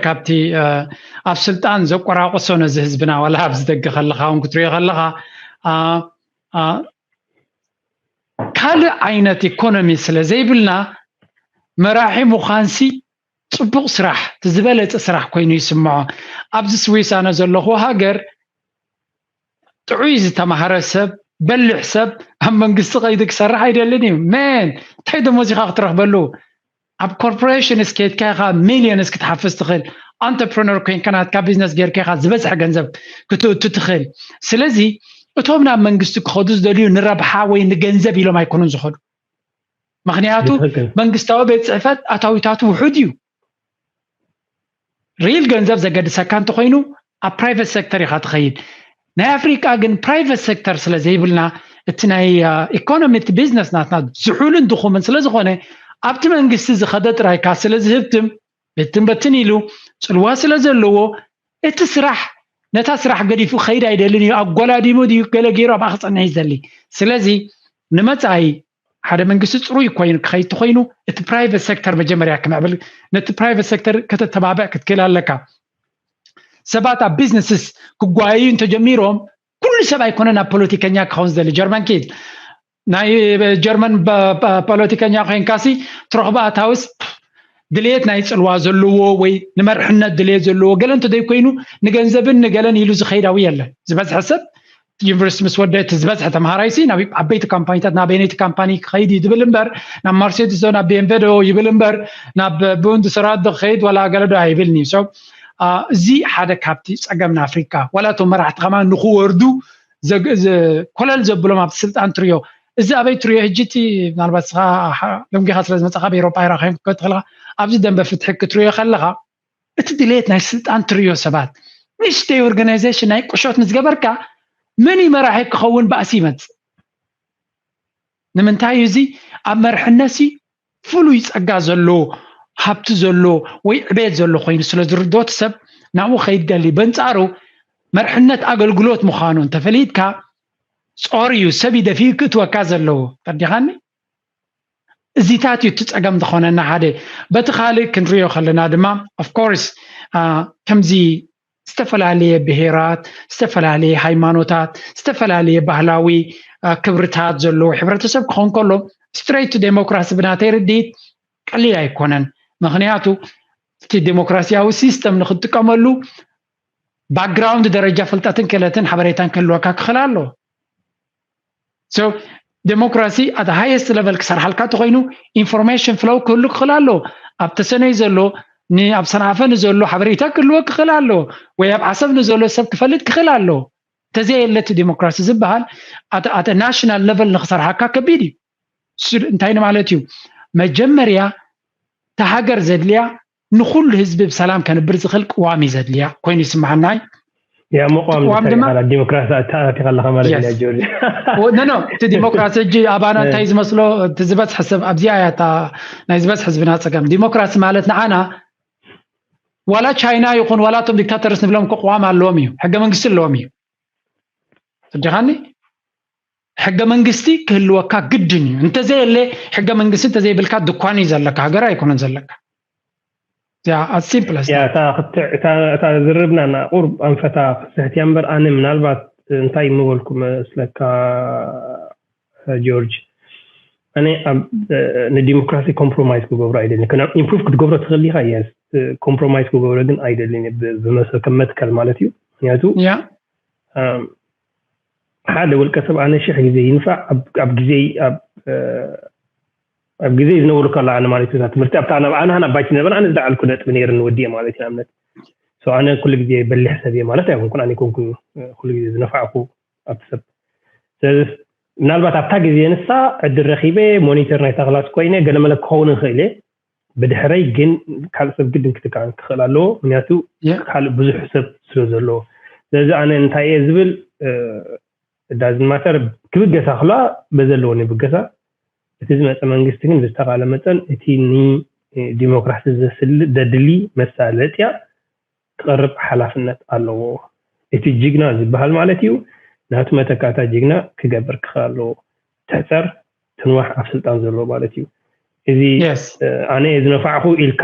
ካብቲ ኣብ ስልጣን ዘቆራቆሶ ነዚ ህዝብና ዋላ ኣብዚ ደገ ከለካ እውን ክትሪኦ ከለካ ካልእ ዓይነት ኢኮኖሚ ስለ ዘይብልና መራሒ ምዃንሲ ፅቡቕ ስራሕ ዝበለፀ ስራሕ ኮይኑ ይስምዖ። ኣብዚ ስዊስ ኣነ ዘለኹ ሃገር ጥዑይ ዝተማሃረ ሰብ በሊሕ ሰብ ኣብ መንግስቲ ቀይዲ ክሰርሕ ኣይደልን እዩ። መን እንታይ ደሞዝ ኢካ ክትረክበሉ ኣብ ኮርፖሬሽን እስኬትካ ኢካ ሚሊዮንስ ክትሓፍስ ትኽእል። ኣንተርፕረነር ኮይንካ ናትካ ቢዝነስ ጌርካ ኢካ ዝበዝሐ ገንዘብ ክትእቱ ትኽእል። ስለዚ እቶም ናብ መንግስቲ ክኸዱ ዝደልዩ ንረብሓ ወይ ንገንዘብ ኢሎም ኣይኮኑን ዝኸዱ። ምክንያቱ መንግስታዊ ቤት ፅሕፈት ኣታዊታቱ ውሑድ እዩ። ሪል ገንዘብ ዘገድሰካ እንተኮይኑ ኣብ ፕራይቨት ሴክተር ኢካ ትኸይድ። ናይ ኣፍሪቃ ግን ፕራይቨት ሴክተር ስለ ዘይብልና እቲ ናይ ኢኮኖሚ እቲ ቢዝነስ ናትና ዝሑልን ድኹምን ስለ ዝኾነ ኣብቲ መንግስቲ ዝኸደ ጥራይካ ስለ ዝህብትም ብትን በትን ኢሉ ፅልዋ ስለ ዘለዎ እቲ ስራሕ ነታ ስራሕ ገዲፉ ከይድ ኣይደልን እዩ። ኣጓላዲሙ ድዩ ገለ ገይሩ ኣብኣ ክፀንሕ ይደሊ። ስለዚ ንመፃኢ ሓደ መንግስቲ ፅሩይ ኮይኑ ክኸይድ ተኮይኑ እቲ ፕራይቨት ሴክተር መጀመርያ ክምዕብል ነቲ ፕራይቨት ሴክተር ከተተባብዕ ክትክእል ኣለካ። ሰባት ኣብ ቢዝነስስ ክጓየዩ እንተጀሚሮም ኩሉ ሰብ ኣይኮነ ናብ ፖለቲከኛ ክኸውን ዝደሊ። ጀርመን ኪድ ናይ ጀርመን ፖለቲከኛ ኮይንካሲ ትረኽቦ ኣታውስ ድልየት ናይ ፅልዋ ዘለዎ ወይ ንመርሕነት ድልየት ዘለዎ ገለ እንተዘይኮይኑ ንገንዘብን ንገለን ኢሉ ዝኸይዳዊ የለን። ዝበዝሐ ሰብ ዩኒቨርሲቲ ምስ ወደ እቲ ዝበዝሐ ተምሃራይሲ ናብ ዓበይቲ ካምፓኒታት ናበይነይቲ ካምፓኒ ክኸይድ እዩ ዝብል እምበር ናብ ማርሴዲስ ዶ ናብ ቤንቨ ዶ ይብል እምበር ናብ ቡንድ ስራት ዶ ክኸይድ ዋላ ገለ ዶ ኣይብልን እዩ። So እዚ ሓደ ካብቲ ፀገም ንኣፍሪካ ዋላ እቶም መራሕቲ ከማ ንክወርዱ ኮለል ዘብሎም ኣብቲ ስልጣን ትሪዮ። እዚ ኣበይ ትሪዮ? ሕጂ እቲ ምናልባት ስኻ ለምጊኻ ስለ ዝመፃኻ ኣብ ኤሮፓ ይራኸዮም ክትከለካ ኣብዚ ደንበ ፍትሒ ክትሪዮ ከለካ እቲ ድሌት ናይ ስልጣን ትሪዮ ሰባት ንእሽተይ ኦርጋናይዜሽን ናይ ቁሾት ምስ ገበርካ መን እዩ መራሒ ክኸውን ባእሲ ይመፅእ። ንምንታይ እዩ እዚ ኣብ መርሕነሲ ፍሉይ ጸጋ ዘሎ ሃብቲ ዘሎ ወይ ዕቤት ዘሎ ኮይኑ ስለ ዝርዶ እቲ ሰብ ናብኡ ከይድ ደሊ በንጻሩ መርሕነት ኣገልግሎት ምዃኑ እንተፈሊጥካ ጾር እዩ ሰብ ይደፊኡ ክእትወካ ዘለዎ ተዲኻኒ እዚታት እዩ እቲ ጸገም ዝኾነና ሓደ በቲ ካልእ ክንሪዮ ከለና ድማ of course ከምዚ ዝተፈላለየ ብሄራት ዝተፈላለየ ሃይማኖታት ዝተፈላለየ ባህላዊ ክብርታት ዘለዎ ሕብረተሰብ ክኾን ከሎ straight to democracy ብናተይ ርድኢት ቀሊል ኣይኮነን ምክንያቱ እቲ ዴሞክራሲያዊ ሲስተም ንክትጥቀመሉ ባክግራውንድ ደረጃ ፍልጠትን ክእለትን ሓበሬታን ክህልወካ ክኽእል ኣሎ ዴሞክራሲ ኣት ሃየስት ለቨል ክሰርሓልካ እንተኮይኑ ኢንፎርሜሽን ፍሎው ክህሉ ክኽእል ኣሎ ኣብ ተሰነይ ዘሎ ኣብ ሰንዓፈ ንዘሎ ሓበሬታ ክህልወ ክኽእል ኣሎ ወይ ኣብ ዓሰብ ንዘሎ ሰብ ክፈልጥ ክኽእል ኣሎ እንተዘየለ እቲ ዴሞክራሲ ዝበሃል ኣተ ናሽናል ለቨል ንክሰርሓካ ከቢድ እዩ እንታይ ማለት እዩ መጀመርያ እታ ሃገር ዘድልያ ንኩሉ ህዝቢ ብሰላም ከንብር ዝኽእል ቅዋም እዩ ዘድልያ ኮይኑ ይስምዓናይ ያ መቋም ቅዋም ድማ ዲሞክራሲ ኣተኣቲኻ ኣለኻ ማለት እዩ ጆርጅ ኖ ኖ እቲ ዲሞክራሲ እጂ ኣባና እንታይ ዝመስሎ እቲ ዝበዝሐ ሰብ ኣብዚኣ እያ እታ ናይ ዝበዝሐ ህዝብና ፀገም ዲሞክራሲ ማለት ንዓና ዋላ ቻይና ይኹን ዋላ እቶም ዲክታተርስ ንብሎም ቅዋም ኣለዎም እዩ ሕገ መንግስቲ ኣለዎም እዩ ትድኻኒ ሕገ መንግስቲ ክህልወካ ግድን እዩ እንተዘየለ ሕገ መንግስቲ እንተዘይብልካ ድኳን እዩ ዘለካ ሃገር ኣይኮነን ዘለካ እታ ዝርብና ና ቁርብ ኣንፈታ ክስሕት እያ እምበር ኣነ ምናልባት እንታይ ምበልኩ መስለካ ጆርጅ ኣነ ንዲሞክራሲ ኮምፕሮማይዝ ክገብሮ ኣይደልን ኢምፕሩቭ ክትገብሮ ትኽእል ኢኻ የስ ኮምፕሮማይዝ ክገብሮ ግን ኣይደልን ብመሰል ከም መትከል ማለት እዩ ምክንያቱ ሓደ ውልቀ ሰብ ኣነ ሽሕ ግዜ ይንፋዕ ኣብ ግዜ ኣብ ግዜ ዝነበሩ ከላ ኣነ ማለት እዩ ትምህርቲ ኣብታ ናብ ኣነ ናብ ባይቲ ነበር ኣነ ዝለዓልኩ ነጥቢ ነይሩ ንወዲየ ማለት እዩ ኣብነት ኣነ ኩሉ ግዜ በሊሕ ሰብ እየ ማለት ኣይኮንኩን ኣነ ይኮንኩ ኩሉ ግዜ ዝነፋዕኩ ኣብቲ ሰብ ስለዚ ምናልባት ኣብታ ግዜ ንሳ ዕድል ረኪበ ሞኒተር ናይ ታክላስ ኮይነ ገለመለ ክኸውን ንክእል እየ ብድሕረይ ግን ካልእ ሰብ ግድን ክትከኣን ክኽእል ኣለዎ ምክንያቱ ካልእ ብዙሕ ሰብ ስለ ዘለዎ ስለዚ ኣነ እንታይ እየ ዝብል ዳዝን ማተር ክብገሳ ክላ በዘለዎ ይብገሳ እቲ ዝመፀ መንግስቲ ግን ብዝተቃለ መፀን እቲ ንዲሞክራሲ ዘስል ዘድሊ መሳለጥያ ክቐርብ ሓላፍነት ኣለዎ እቲ ጅግና ዝበሃል ማለት እዩ ናቱ መተካእታ ጅግና ክገብር ክኽእል ኣለዎ ትሕፀር ትንዋሕ ኣብ ስልጣን ዘሎ ማለት እዩ እዚ ኣነ ዝነፋዕኩ ኢልካ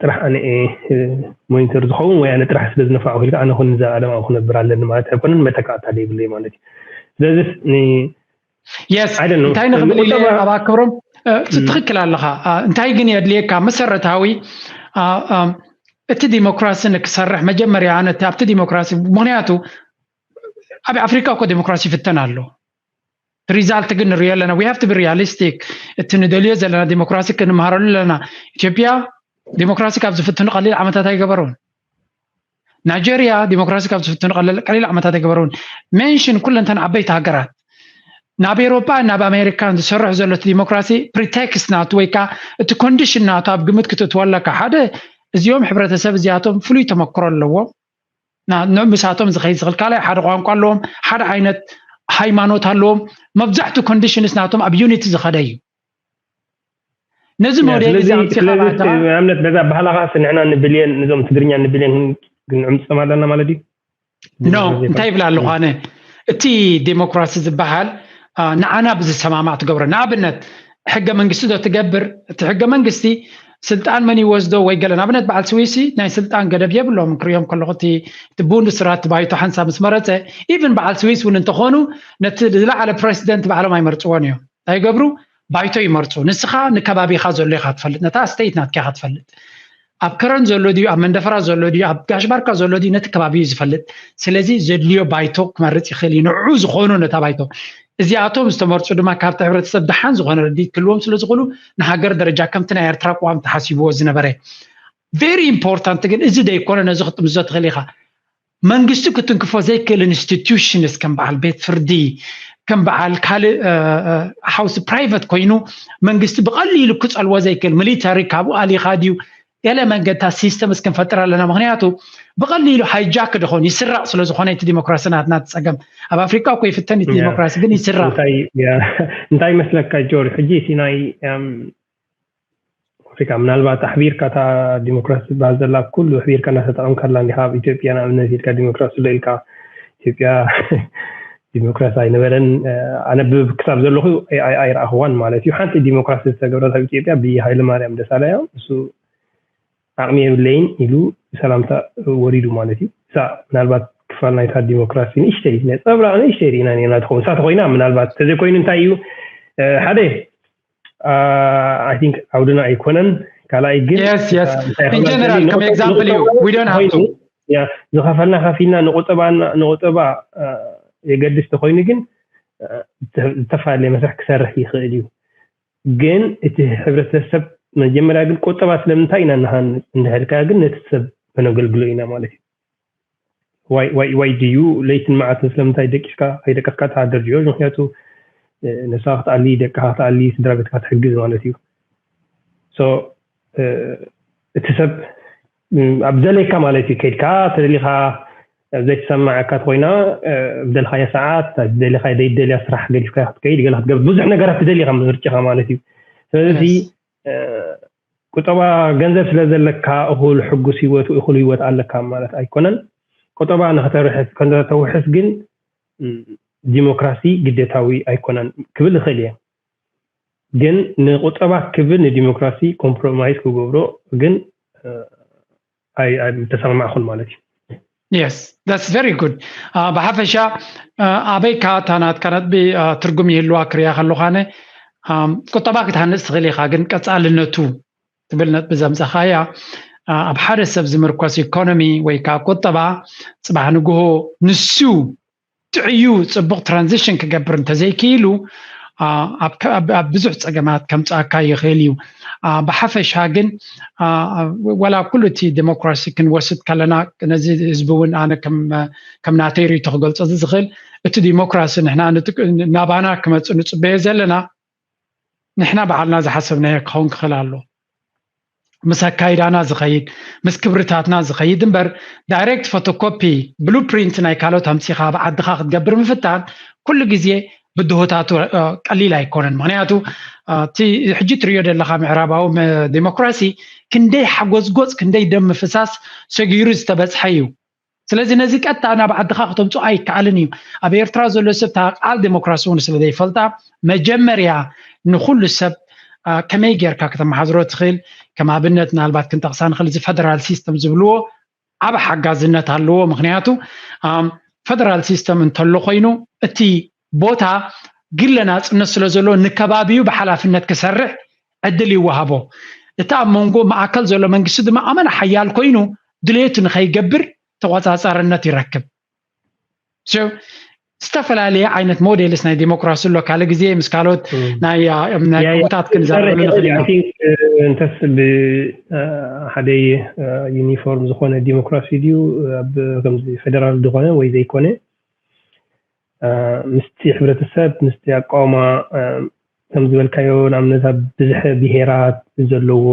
ጥራሕ ኣነ ሞኒተር ዝኸውን ወይ ኣነ ጥራሕ ስለ ዝነፋዕ ክልካ ኣነ ኹን እዛ ዓለም ኣብ ክነብር ኣለኒ ማለት ኣይኮነን። መተካእታ ዘይብለይ ማለት እዩ። ስለዚ የስ እንታይ ንኽብል ኢለ ኣባ ክብሮም ትክክል ኣለኻ። እንታይ ግን የድልየካ መሰረታዊ እቲ ዲሞክራሲ ንክሰርሕ መጀመርያ ነቲ ኣብቲ ዲሞክራሲ ምክንያቱ ኣብ ኣፍሪካ እኮ ዲሞክራሲ ይፍተን ኣሎ። ሪዛልት ግን ንሪኦ ኣለና። We have to be realistic። እቲ ንደልዮ ዘለና ዲሞክራሲ ክንምሃረሉ ኣለና። ኢትዮጵያ ዲሞክራሲ ካብ ዝፍትኑ ቀሊል ዓመታት ኣይገበሩን። ናይጀርያ ዲሞክራሲ ካብ ዝፍትኑ ቀሊል ዓመታት ኣይገበሩን። ሜንሽን ኩለንተን ዓበይቲ ሃገራት ናብ ኤሮፓ ናብ ኣሜሪካን ዝሰርሕ ዘሎ እቲ ዲሞክራሲ ፕሪቴክስት ናቱ ወይ ከዓ እቲ ኮንዲሽን ናቱ ኣብ ግምት ክትእትዎ ኣለካ። ሓደ እዚኦም ሕብረተሰብ እዚኣቶም ፍሉይ ተመክሮ ኣለዎም። ምሳቶም ዝኸይድ ዝኽእል ካልኣይ ሓደ ቋንቋ ኣለዎም፣ ሓደ ዓይነት ሃይማኖት ኣለዎም። መብዛሕትኡ ኮንዲሽንስ ናቶም ኣብ ዩኒቲ ዝኸደ እዩ። ነዚ ሞዴል እዚ ኣምፂኻ ንኣብነት ነዛ ባህላኻ ንሕና ንብልየን ነዞም ትግርኛ ንብልየን ክንዕምፅም ኣለና ማለት እዩ። ኖ እንታይ ይብል ኣለኹ ኣነ እቲ ዴሞክራሲ ዝበሃል ንዓና ብዝሰማማዕ ትገብሮ። ንኣብነት ሕገ መንግስቲ ዶ ትገብር? እቲ ሕገ መንግስቲ ስልጣን መን ይወስዶ ወይ ገለ ንኣብነት በዓል ስዊሲ ናይ ስልጣን ገደብ የብሎም። ክሪኦም ከለኹ እቲ ቡንድስራት ባይቶ ሓንሳብ ምስ መረፀ ኢቭን በዓል ስዊስ እውን እንተኾኑ ነቲ ዝለዓለ ፕሬሲደንት ባዕሎም ኣይመርፅዎን እዮም። እንታይ ይገብሩ? ባይቶ ይመርፁ። ንስኻ ንከባቢኻ ዘሎ ኢኻ ትፈልጥ፣ ነታ ስቴት ናትካ ኢኻ ትፈልጥ። ኣብ ከረን ዘሎ ድዩ ኣብ መንደፈራ ዘሎ ድዩ ኣብ ጋሽ ባርካ ዘሎ ድዩ ነቲ ከባቢ እዩ ዝፈልጥ። ስለዚ ዘድልዮ ባይቶ ክመርፅ ይኽእል እዩ ንዑ ዝኾኑ ነታ ባይቶ። እዚኣቶም ዝተመርፁ ድማ ካብቲ ሕብረተሰብ ደሓን ዝኾነ ርድኢት ክህልዎም ስለ ዝኽእሉ ንሃገር ደረጃ ከምቲ ናይ ኤርትራ ቅዋም ተሓሲብዎ ዝነበረ ቨሪ ኢምፖርታንት ግን እዚ ደይኮነ ነዚ ክትጥምዞ ትኽእል ኢኻ። መንግስቲ ክትንክፎ ዘይክእል ኢንስቲትዩሽንስ ከም በዓል ቤት ፍርዲ ከም በዓል ካልእ ሃውስ ፕራይቨት ኮይኑ መንግስቲ ብቐሊሉ ክፀልዎ ዘይክእል ሚሊተሪ ካብኡ ኣሊኻ ድዩ ገለ መንገድታት ሲስተምስ ክንፈጥር ኣለና። ምክንያቱ ብቐሊሉ ሃይጃክ ድኾን ይስራቕ ስለ ዝኾነ እቲ ዲሞክራሲ ናትና ትፀገም ኣብ ኣፍሪካ እኮ ይፍተን እቲ ዲሞክራሲ ግን ይስራቕ። እንታይ መስለካ ጆርጅ ሕጂ እቲ ናይ ኣፍሪካ ምናልባት ኣሕቢርካ እታ ዲሞክራሲ ትበሃል ዘላ ኩሉ ኣሕቢርካ እናተጠቐምካላ እንዲካ ኣብ ኢትዮጵያ ንኣብነት ኢልካ ዲሞክራሲ ሎ ኢልካ ኢትዮጵያ ዲሞክራሲ ኣይነበረን። ኣነብብ ክሳብ ዘለኹ ኣይረኣኽዋን ማለት እዩ። ሓንቲ ዲሞክራሲ ዝተገብረት ኣብ ኢትዮጵያ ብሃይለማርያም ደሳለያ እሱ ዓቕሚ የብለይን ኢሉ ሰላምታ ወሪዱ ማለት እዩ። እሳ ምናልባት ክፋል ናይታ ዲሞክራሲ ንእሽተይ ነፀብራቕ ንእሽተይ ርኢና ኔርና ትኸውን እሳ ተኮይና ምናልባት ተዘይኮይኑ እንታይ እዩ ሓደ I think ዓውድና ኣይኮነን። ካልኣይ ግን ጀነራል ከም ኤግዛምፕል እዩ we don't have to ዝኸፈልና ከፊልና ንቁጠባ ንቁጠባ የገድስ ተኮይኑ ግን ዝተፈላለየ መስርሕ ክሰርሕ ይኽእል እዩ። ግን እቲ ሕብረተሰብ መጀመርያ ግን ቁጠባ ስለምንታይ ኢና ንሃንፅ እንድሕልካ ግን ነቲ ሰብ ከነገልግሎ ኢና ማለት እዩ። ዋይ ድዩ ለይትን መዓልትን ስለምንታይ ደቂስካ ኣይደቀስካ ትሃድር ጆርጅ? ምክንያቱ ንስኻ ክትኣሊ ደቅኻ ክትኣሊ ስድራ ቤትካ ትሕግዝ ማለት እዩ። እቲ ሰብ ኣብ ዘለካ ማለት እዩ ከድካ ተደሊካ ዘይተሰማዓካ ኮይና ብደልካዮ ሰዓት ደሊካ ዘይደልያ ስራሕ ገዲፍካ ክትከይድ ገለ ክትገብር ብዙሕ ነገራት ትደሊካ ምርጫኻ ማለት እዩ። ስለዚ ቁጠባ ገንዘብ ስለ ዘለካ እኹል ሕጉስ ህይወት እኹል ህይወት ኣለካ ማለት ኣይኮነን። ቁጠባ ንክተውሕስ ግን ዲሞክራሲ ግዴታዊ ኣይኮነን ክብል ይኽእል እየ። ግን ንቁጠባ ክብል ንዲሞክራሲ ኮምፕሮማይዝ ክገብሮ ግን ተሰማማዕኩን ማለት እዩ። Yes, that's very good. ብሓፈሻ ኣበይካ እታ ናትካ ነጥቢ ትርጉም ይህልዋ ክሪያ ከለኳነ ቁጠባ ክትሃንፅ ትኽእል ኢኻ፣ ግን ቀፃልነቱ ትብል ነጥቢ ዘምፀኻያ ኣብ ሓደ ሰብ ዝምርኮስ ኢኮኖሚ ወይ ከዓ ቁጠባ ፅባሕ ንግሆ ንሱ ጥዕዩ ፅቡቅ ትራንዚሽን ክገብር እንተዘይክኢሉ ኣብ ብዙሕ ፀገማት ከምፅኣካ ይኽእል እዩ። ብሓፈሻ ግን ዋላ ኩሉ እቲ ዴሞክራሲ ክንወስድ ከለና ነዚ ህዝቢ እውን ኣነ ከም ናተይ ርእቶ ክገልፆ ዝኽእል እቲ ዲሞክራሲ ንሕና ናባና ክመፅእ ንፅበዮ ዘለና ንሕና ባዕልና ዝሓሰብናዮ ክኸውን ክኽእል ኣሎ። ምስ ኣካይዳና ዝኸይድ ምስ ክብርታትና ዝኸይድ እምበር ዳይሬክት ፎቶኮፒ ብሉፕሪንት ናይ ካልኦት ኣምፂኻ ኣብ ዓድኻ ክትገብር ምፍታን ኩሉ ግዜ ብድሆታቱ ቀሊል ኣይኮነን። ምክንያቱ እቲ ሕጂ ትሪኦ ዘለካ ምዕራባዊ ዴሞክራሲ ክንደይ ሓጎዝጎፅ ክንደይ ደም ምፍሳስ ሰጊሩ ዝተበፅሐ እዩ። ስለዚ ነዚ ቀጥታ ናብ ዓድኻ ክተምፅኦ ኣይከኣልን እዩ። ኣብ ኤርትራ ዘሎ ሰብ እታ ቃል ዴሞክራሲ እውን ስለ ዘይፈልጣ መጀመርያ ንኩሉ ሰብ ከመይ ጌርካ ከተመሓዝሮ ትኽእል? ከም ኣብነት ምናልባት ክንጠቕሳ ንኽእል፣ እዚ ፈደራል ሲስተም ዝብልዎ ዓብ ሓጋዝነት ኣለዎ። ምክንያቱ ፈደራል ሲስተም እንተሎ ኮይኑ እቲ ቦታ ግለ ናፅነት ስለ ዘለዎ ንከባቢኡ ብሓላፍነት ክሰርሕ ዕድል ይወሃቦ። እቲ ኣብ መንጎ ማእከል ዘሎ መንግስቲ ድማ ኣመና ሓያል ኮይኑ ድሌቱ ንኸይገብር ተቆፃፃርነት ይረክብ። So ዝተፈላለየ ዓይነት ሞዴልስ ናይ ዲሞክራሲ ኣሎ። ካልእ ግዜ ምስ ካልኦት ናይ ናይ ከምኡታት ክንዛረበሉ ንኽእል ኢና። እንተስ ብሓደ ዩኒፎርም ዝኾነ ዲሞክራሲ ድዩ ኣብ ከምዚ ፌደራል ዝኾነ ወይ ዘይኮነ ምስቲ ሕብረተሰብ ምስቲ ኣቃውማ ከም ዝበልካዮ ንኣብነት ኣብ ብዝሐ ብሄራት ዘለዎ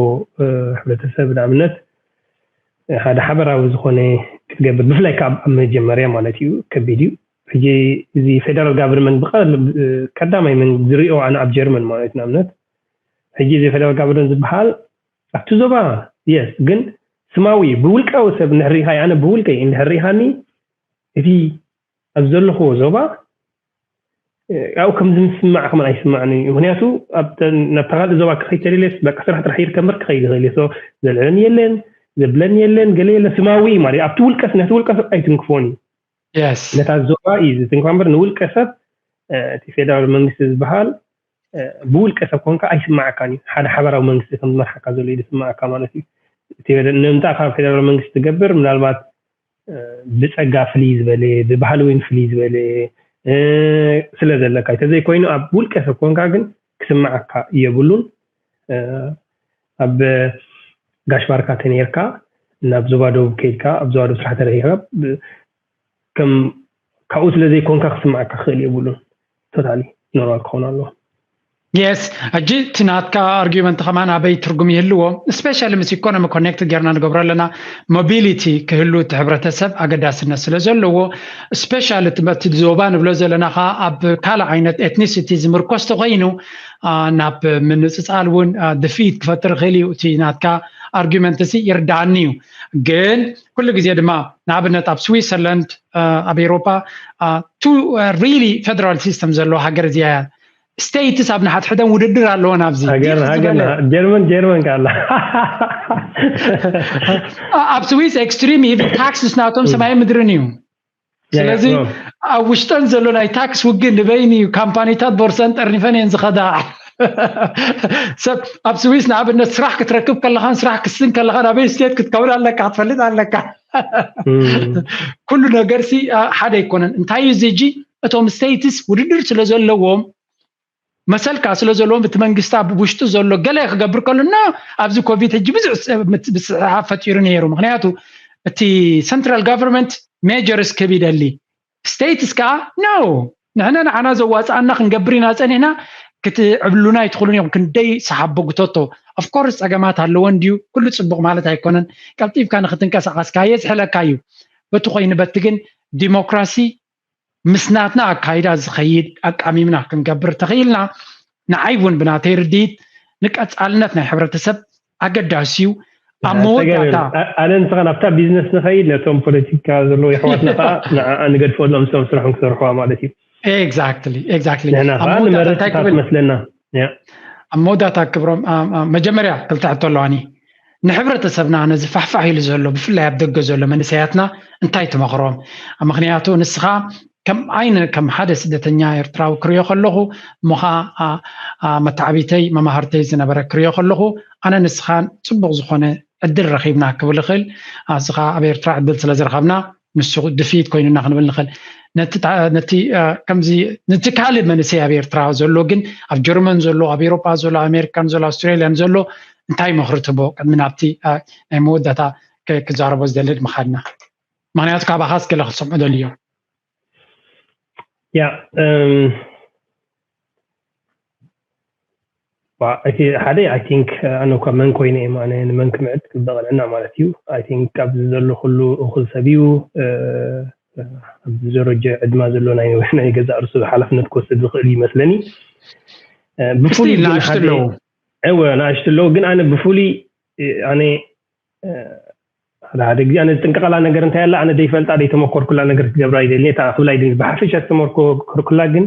ሕብረተሰብ ንኣብነት ሓደ ሓበራዊ ዝኾነ ክትገብር ብፍላይ ካብ ኣብ መጀመርያ ማለት እዩ ከቢድ እዩ። ሕጂ እዚ ፌደራል ጋቨርንመንት ብቀዳማይ መን ዝሪኦ ኣነ ኣብ ጀርመን ማለት ንኣብነት ሕጂ እዚ ፌደራል ጋቨርንመንት ዝበሃል ኣብቲ ዞባ የስ ግን ስማዊ ብውልቃዊ ሰብ እንድሕር ሪኢኻዮ ኣነ ብውልቀይ እንድሕር ሪኢኻኒ እቲ ኣብ ዘለኹዎ ዞባ ያው ከም ዝምስማዕ ከም ኣይስማዕን እዩ ምክንያቱ ናብታ ካልእ ዞባ ክኸይድ ተደልየስ በቃ ስራሕ ጥራሕ ይርከብ እምበር ክኸይድ ይኽእል እዩ ዘልዕለኒ የለን ዘብለኒ የለን ገለ የለ ስማዊ ማለት ኣብቲ ውልቀስ ነቲ ውልቀ ሰብ ኣይትንክፎን እዩ ነታ ዞባ እዩ ዝትንክፋ እምበር ንውልቀ ሰብ እቲ ፌደራል መንግስቲ ዝበሃል ብውልቀ ሰብ ኮንካ ኣይስማዓካን እዩ ሓደ ሓበራዊ መንግስቲ ከም ዝመርሓካ ዘሎ እዩ ዝስማዓካ ማለት እዩ ንምምፃእ ካብ ፌደራል መንግስቲ ትገብር ምናልባት ብፀጋ ፍልይ ዝበለ ብባህሊ እውን ፍልይ ዝበለ ስለ ዘለካ እንተዘይኮይኑ ኣብ ውልቀ ሰብ ኮንካ ግን ክስማዓካ የብሉን ኣብ ጋሽ ባርካ ተነርካ ናብ ዞባ ደቡብ ከይድካ ኣብ ዞባ ደቡብ ስራሕ ተረኪብካ ከም ካብኡ ስለ ዘይኮንካ ክስማዓካ ክኽእል የብሉን totally normal ክኸውን ኣለዎ yes ሕጂ እቲ ናትካ argument ከማን ኣበይ ትርጉም ይህልዎ specially ምስ economy connect ጌርና ንገብሮ ኣለና mobility ክህሉ እቲ ሕብረተሰብ ኣገዳስነት ስለ ዘለዎ specially እቲ ዞባ ንብሎ ዘለና ከዓ ኣብ ካልእ ዓይነት ethnicity ዝምርኮስ ተኮይኑ ናብ ምንፅፃል እውን ድፍኢት ክፈጥር ይኽእል እዩ እቲ ናትካ argument እዚ ይርዳኣኒ እዩ ግን ኩሉ ግዜ ድማ ንኣብነት ኣብ ስዊሰርላንድ ኣብ ኤሮፓ two really federal system ዘለዎ ሃገር እዚኣ እያ states ኣብ ንሓድሕደን ውድድር ኣለወን ኣብዚ ጀርመን ጀርመን ካላ ኣብ ስዊስ extreme even taxes ናቶም ሰማይ ምድርን እዩ ስለዚ ኣብ ውሽጠን ዘሎ ናይ ታክስ ውግእ ንበይኒ እዩ ካምፓኒታት ቦርሰን ጠርኒፈን እየን ዝኸዳ ሰብ ኣብ ስዊስ ንኣብነት ስራሕ ክትረክብ ከለኻን ስራሕ ክስን ከለኻን ኣበይ state ክትከውን ኣለካ ክትፈልጥ ኣለካ ኩሉ ነገር ሲ ሓደ ኣይኮነን እንታይ እዩ እዚ እጂ እቶም states ውድድር ስለ ዘለዎም መሰልካ ስለ ዘለዎም እቲ መንግስቲ ኣብ ውሽጡ ዘሎ ገለ ክገብር ከሎ እና ኣብዚ ኮቪድ ሕጂ ብዙሕ ስሓብ ፈጢሩ ነይሩ ምክንያቱ እቲ central government measures ክብ ይደሊ states ከዓ no ንሕና ንዓና ዘዋፅኣና ክንገብር ኢና ፀኒሕና ክትዕብሉና ኣይትኽእሉን ኢኹም ክንደይ ሰሓቦ ግተቶ of course ፀገማት ኣለዎ እንድዩ ኩሉ ፅቡቅ ማለት ኣይኮነን ቀልጢፍካ ንክትንቀሳቀስካ የዝሕለካ እዩ በቲ ኮይኑ በቲ ግን ዲሞክራሲ ምስ ናትና ኣካይዳ ዝኸይድ ኣቃሚምና ክንገብር ተኽኢልና ንዓይ እውን ብናተይ ርድኢት ንቀፃልነት ናይ ሕብረተሰብ ኣገዳሲ እዩ ኣብ መወዳእታ ኣነ ንስኻ ናብታ ቢዝነስ ንኸይድ ነቶም ፖለቲካ ዘለዉ የሕዋትና ከዓ ንገድፈሎም ምስቶም ስራሖም ክሰርሕዋ ማለት እዩ exactly exactly ንሕና ከዓ ንመርፅታት መስለና ኣብ መወዳእታ ክብሮም መጀመርያ ክልተ ሕቶ ኣለዋኒ ንሕብረተሰብና ነዚ ፋሕፋሕ ኢሉ ዘሎ ብፍላይ ኣብ ደገ ዘሎ መንእሰያትና እንታይ ትመኽሮም ምክንያቱ ንስኻ ከም ዓይነ ከም ሓደ ስደተኛ ኤርትራዊ ክሪኦ ከለኹ እሞ ከዓ መተዓቢተይ መማህርተይ ዝነበረ ክሪኦ ከለኹ ኣነ ንስኻ ፅቡቅ ዝኾነ ዕድል ረኺብና ክብል ይኽእል ኣዚ ከዓ ኣብ ኤርትራ ዕድል ስለ ዝረኸብና ንሱ ድፍኢት ኮይኑና ክንብል ንኽእል ነቲ ከምዚ ነቲ ካልእ መንእሰይ ኣብ ኤርትራ ዘሎ ግን ኣብ ጀርመን ዘሎ ኣብ ኤሮጳ ዘሎ ኣሜሪካን ዘሎ ኣውስትራልያን ዘሎ እንታይ ምኽሪ ትቦ ቅድሚ ናብቲ ናይ መወዳእታ ክዛረቦ ዝደሊ ምኻድና ምክንያቱ ካባኻስ ገለ ክሰምዑ ደልዮም ያ እቲ ሓደ I think ኣነ እኳ መን ኮይነ እየ ኣነ ንመን ክምዕድ ክበቐለና ማለት እዩ I think ኣብዚ ዘሎ ኩሉ እኹል ሰብ እዩ ኣብዚ ደረጃ ዕድማ ዘሎ ናይ ገዛእ ርሱ ሓላፍነት ክወስድ ዝኽእል ይመስለኒ ብፍሉይ ንኣሽቱ ኣለዉ እወ ንኣሽቱ ኣለዉ ግን ኣነ ብፍሉይ ኣነ ሓደ ሓደ ግዜ ኣነ ዝጥንቀቐላ ነገር እንታይ ኣላ ኣነ ደይፈልጣ ደይተመኮርኩላ ነገር ክገብራ ይደሊ እታ ክብላ ይደሊ ብሓፈሻ ዝተመኮርኩላ ግን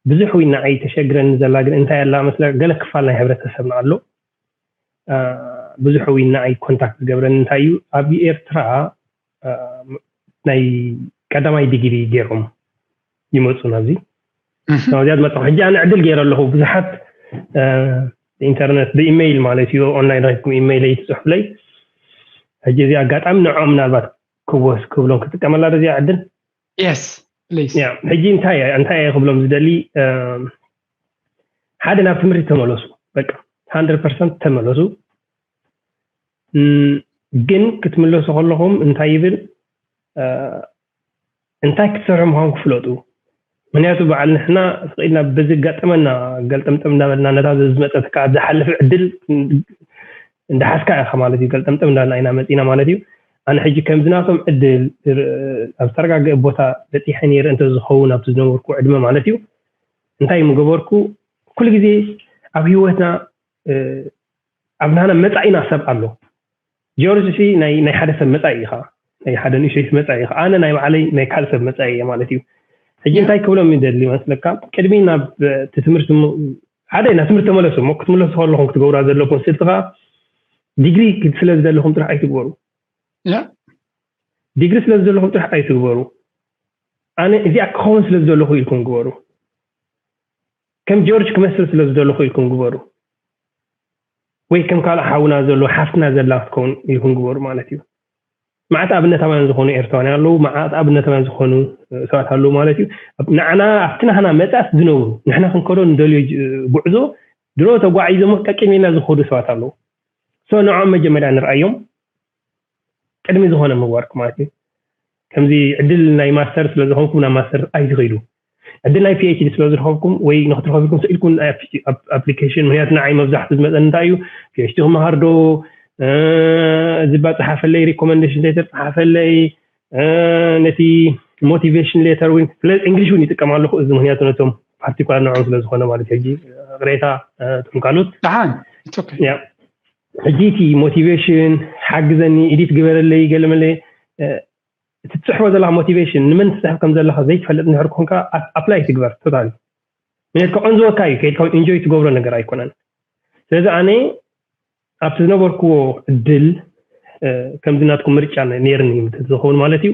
ብዙሕ ዊና ኣይተሸግረኒ ዘላ ግን እንታይ ኣላ መስለ ገለ ክፋል ናይ ሕብረተሰብና ኣሎ። ብዙሕ ዊና ኣይ ኮንታክት ዝገብረኒ እንታይ እዩ ኣብ ኤርትራ ናይ ቀዳማይ ዲግሪ ገይሮም ይመፁ ናብዚ ናብዚኣ ዝመፅኹ ሕጂ ኣነ ዕድል ገይረ ኣለኹ ብዙሓት ኢንተርነት ብኢሜይል ማለት እዩ ኦንላይን ረኪብኩም ኢሜይል ኣይትፅሕፍለይ ሕጂ እዚ ኣጋጣሚ ንዕኦም ምናልባት ክወስ ክብሎም ክጥቀመላ ዶ እዚኣ ዕድል yes please ሕጂ እንታይ እንታይ ክብሎም ዝደሊ ሓደ ናብ ትምህርቲ ተመለሱ በቃ hundred percent ተመለሱ ግን ክትምለሱ ከለኹም እንታይ ይብል እንታይ ክትሰርሑ ምዃን ክፍለጡ ምክንያቱ በዓል ንሕና ስቕ ኢልና ብዝጋጠመና ገልጠምጠም እንዳበልና ነታ ዝመፀት ከዓ ዝሓልፍ ዕድል እንዳሓዝካ ኢኻ ማለት እዩ ገልጠምጠም እንዳበልና ኢና መፂና ማለት እዩ ኣነ ሕጂ ከምዚ ናቶም ዕድል ኣብ ዝተረጋገአ ቦታ በፂሐ ነይረ እንተዝኸውን ኣብቲ ዝነበርኩ ዕድመ ማለት እዩ እንታይ ምገበርኩ ኩሉ ግዜ ኣብ ህይወትና ኣብ ናና መፃኢና ሰብ ኣሎ ጆርጅ ሲ ናይ ሓደ ሰብ መፃኢ ኢኻ ናይ ሓደ ንእሸይ መፃኢ ኢኻ ኣነ ናይ ባዕለይ ናይ ካልእ ሰብ መፃኢ እየ ማለት እዩ ሕጂ እንታይ ክብሎም ይደሊ መስለካ ቅድሚ ናብ ትምህርቲ ሓደ ናብ ትምህርቲ ተመለሱ እሞ ክትምለሱ ከለኹም ክትገብራ ዘለኩም ስልቲ ከዓ ዲግሪ ስለ ዝደለኹም ጥራሕ ኣይትግበሩ ዲግሪ ስለ ዝደለኹም ጥራሕ ኣይትግበሩ ኣነ እዚኣ ክኸውን ስለ ዝደለኹ ኢልኩም ግበሩ ከም ጆርጅ ክመስል ስለ ዝደለኹ ኢልኩም ግበሩ ወይ ከም ካልእ ሓውና ዘሎ ሓፍትና ዘላ ክትከውን ኢልኩም ግበሩ ማለት እዩ መዓት ኣብነታውያን ዝኾኑ ኤርትራውያን ኣለዉ መዓት ኣብነታውያን ዝኾኑ ሰባት ኣለዉ ማለት እዩ ንዓና ኣብቲ ናህና መፃስ ዝነብሩ ንሕና ክንከዶ ንደልዮ ጉዕዞ ድሮ ተጓዒዞሞ ቀቂሚና ዝኸዱ ሰባት ኣለዉ ሶ ንዖም መጀመርያ ንርኣዮም ቅድሚ ዝኾነ ምግባርኩም ማለት እዩ ከምዚ ዕድል ናይ ማስተር ስለ ዝኾንኩም ናብ ማስተር ኣይትኸይዱ ዕድል ናይ ፒኤችዲ ስለ ዝረኸብኩም ወይ ንክትረኸብኩም ስኢልኩም ኣፕሊኬሽን ምክንያቱ ንዓይ መብዛሕቱ ዝመፀ እንታይ እዩ ፒኤችዲ ክመሃር ዶ ዝባ ፀሓፈለይ ሪኮመንዴሽን ሌተር ፀሓፈለይ ነቲ ሞቲቬሽን ሌተር እውን ስለ እንግሊሽ እውን ይጥቀም ኣለኹ እዚ ምክንያቱ ነቶም ፓርቲኩላር ንዕኦም ስለ ዝኾነ ማለት ሕጂ ቅሬታ እቶም ካልኦት ደሓን ሕጂ እቲ ሞቲቬሽን ሓግዘኒ ኢዲት ግበረለይ ገለመለ እቲ ትፅሕፎ ዘለካ ሞቲቬሽን ንመን ትፅሕፍ ከም ዘለካ ዘይትፈልጥ እንድሕር ኮንካ ኣፕላይ ትግበር ቶታሊ ምክንያቱ ከቐንዝወካ እዩ ከይድካ ኢንጆይ ትገብሮ ነገር ኣይኮነን ስለዚ ኣነ ኣብቲ ዝነበርክዎ እድል ከምዚ ናትኩም ምርጫ ነይርኒ ዝኸውን ማለት እዩ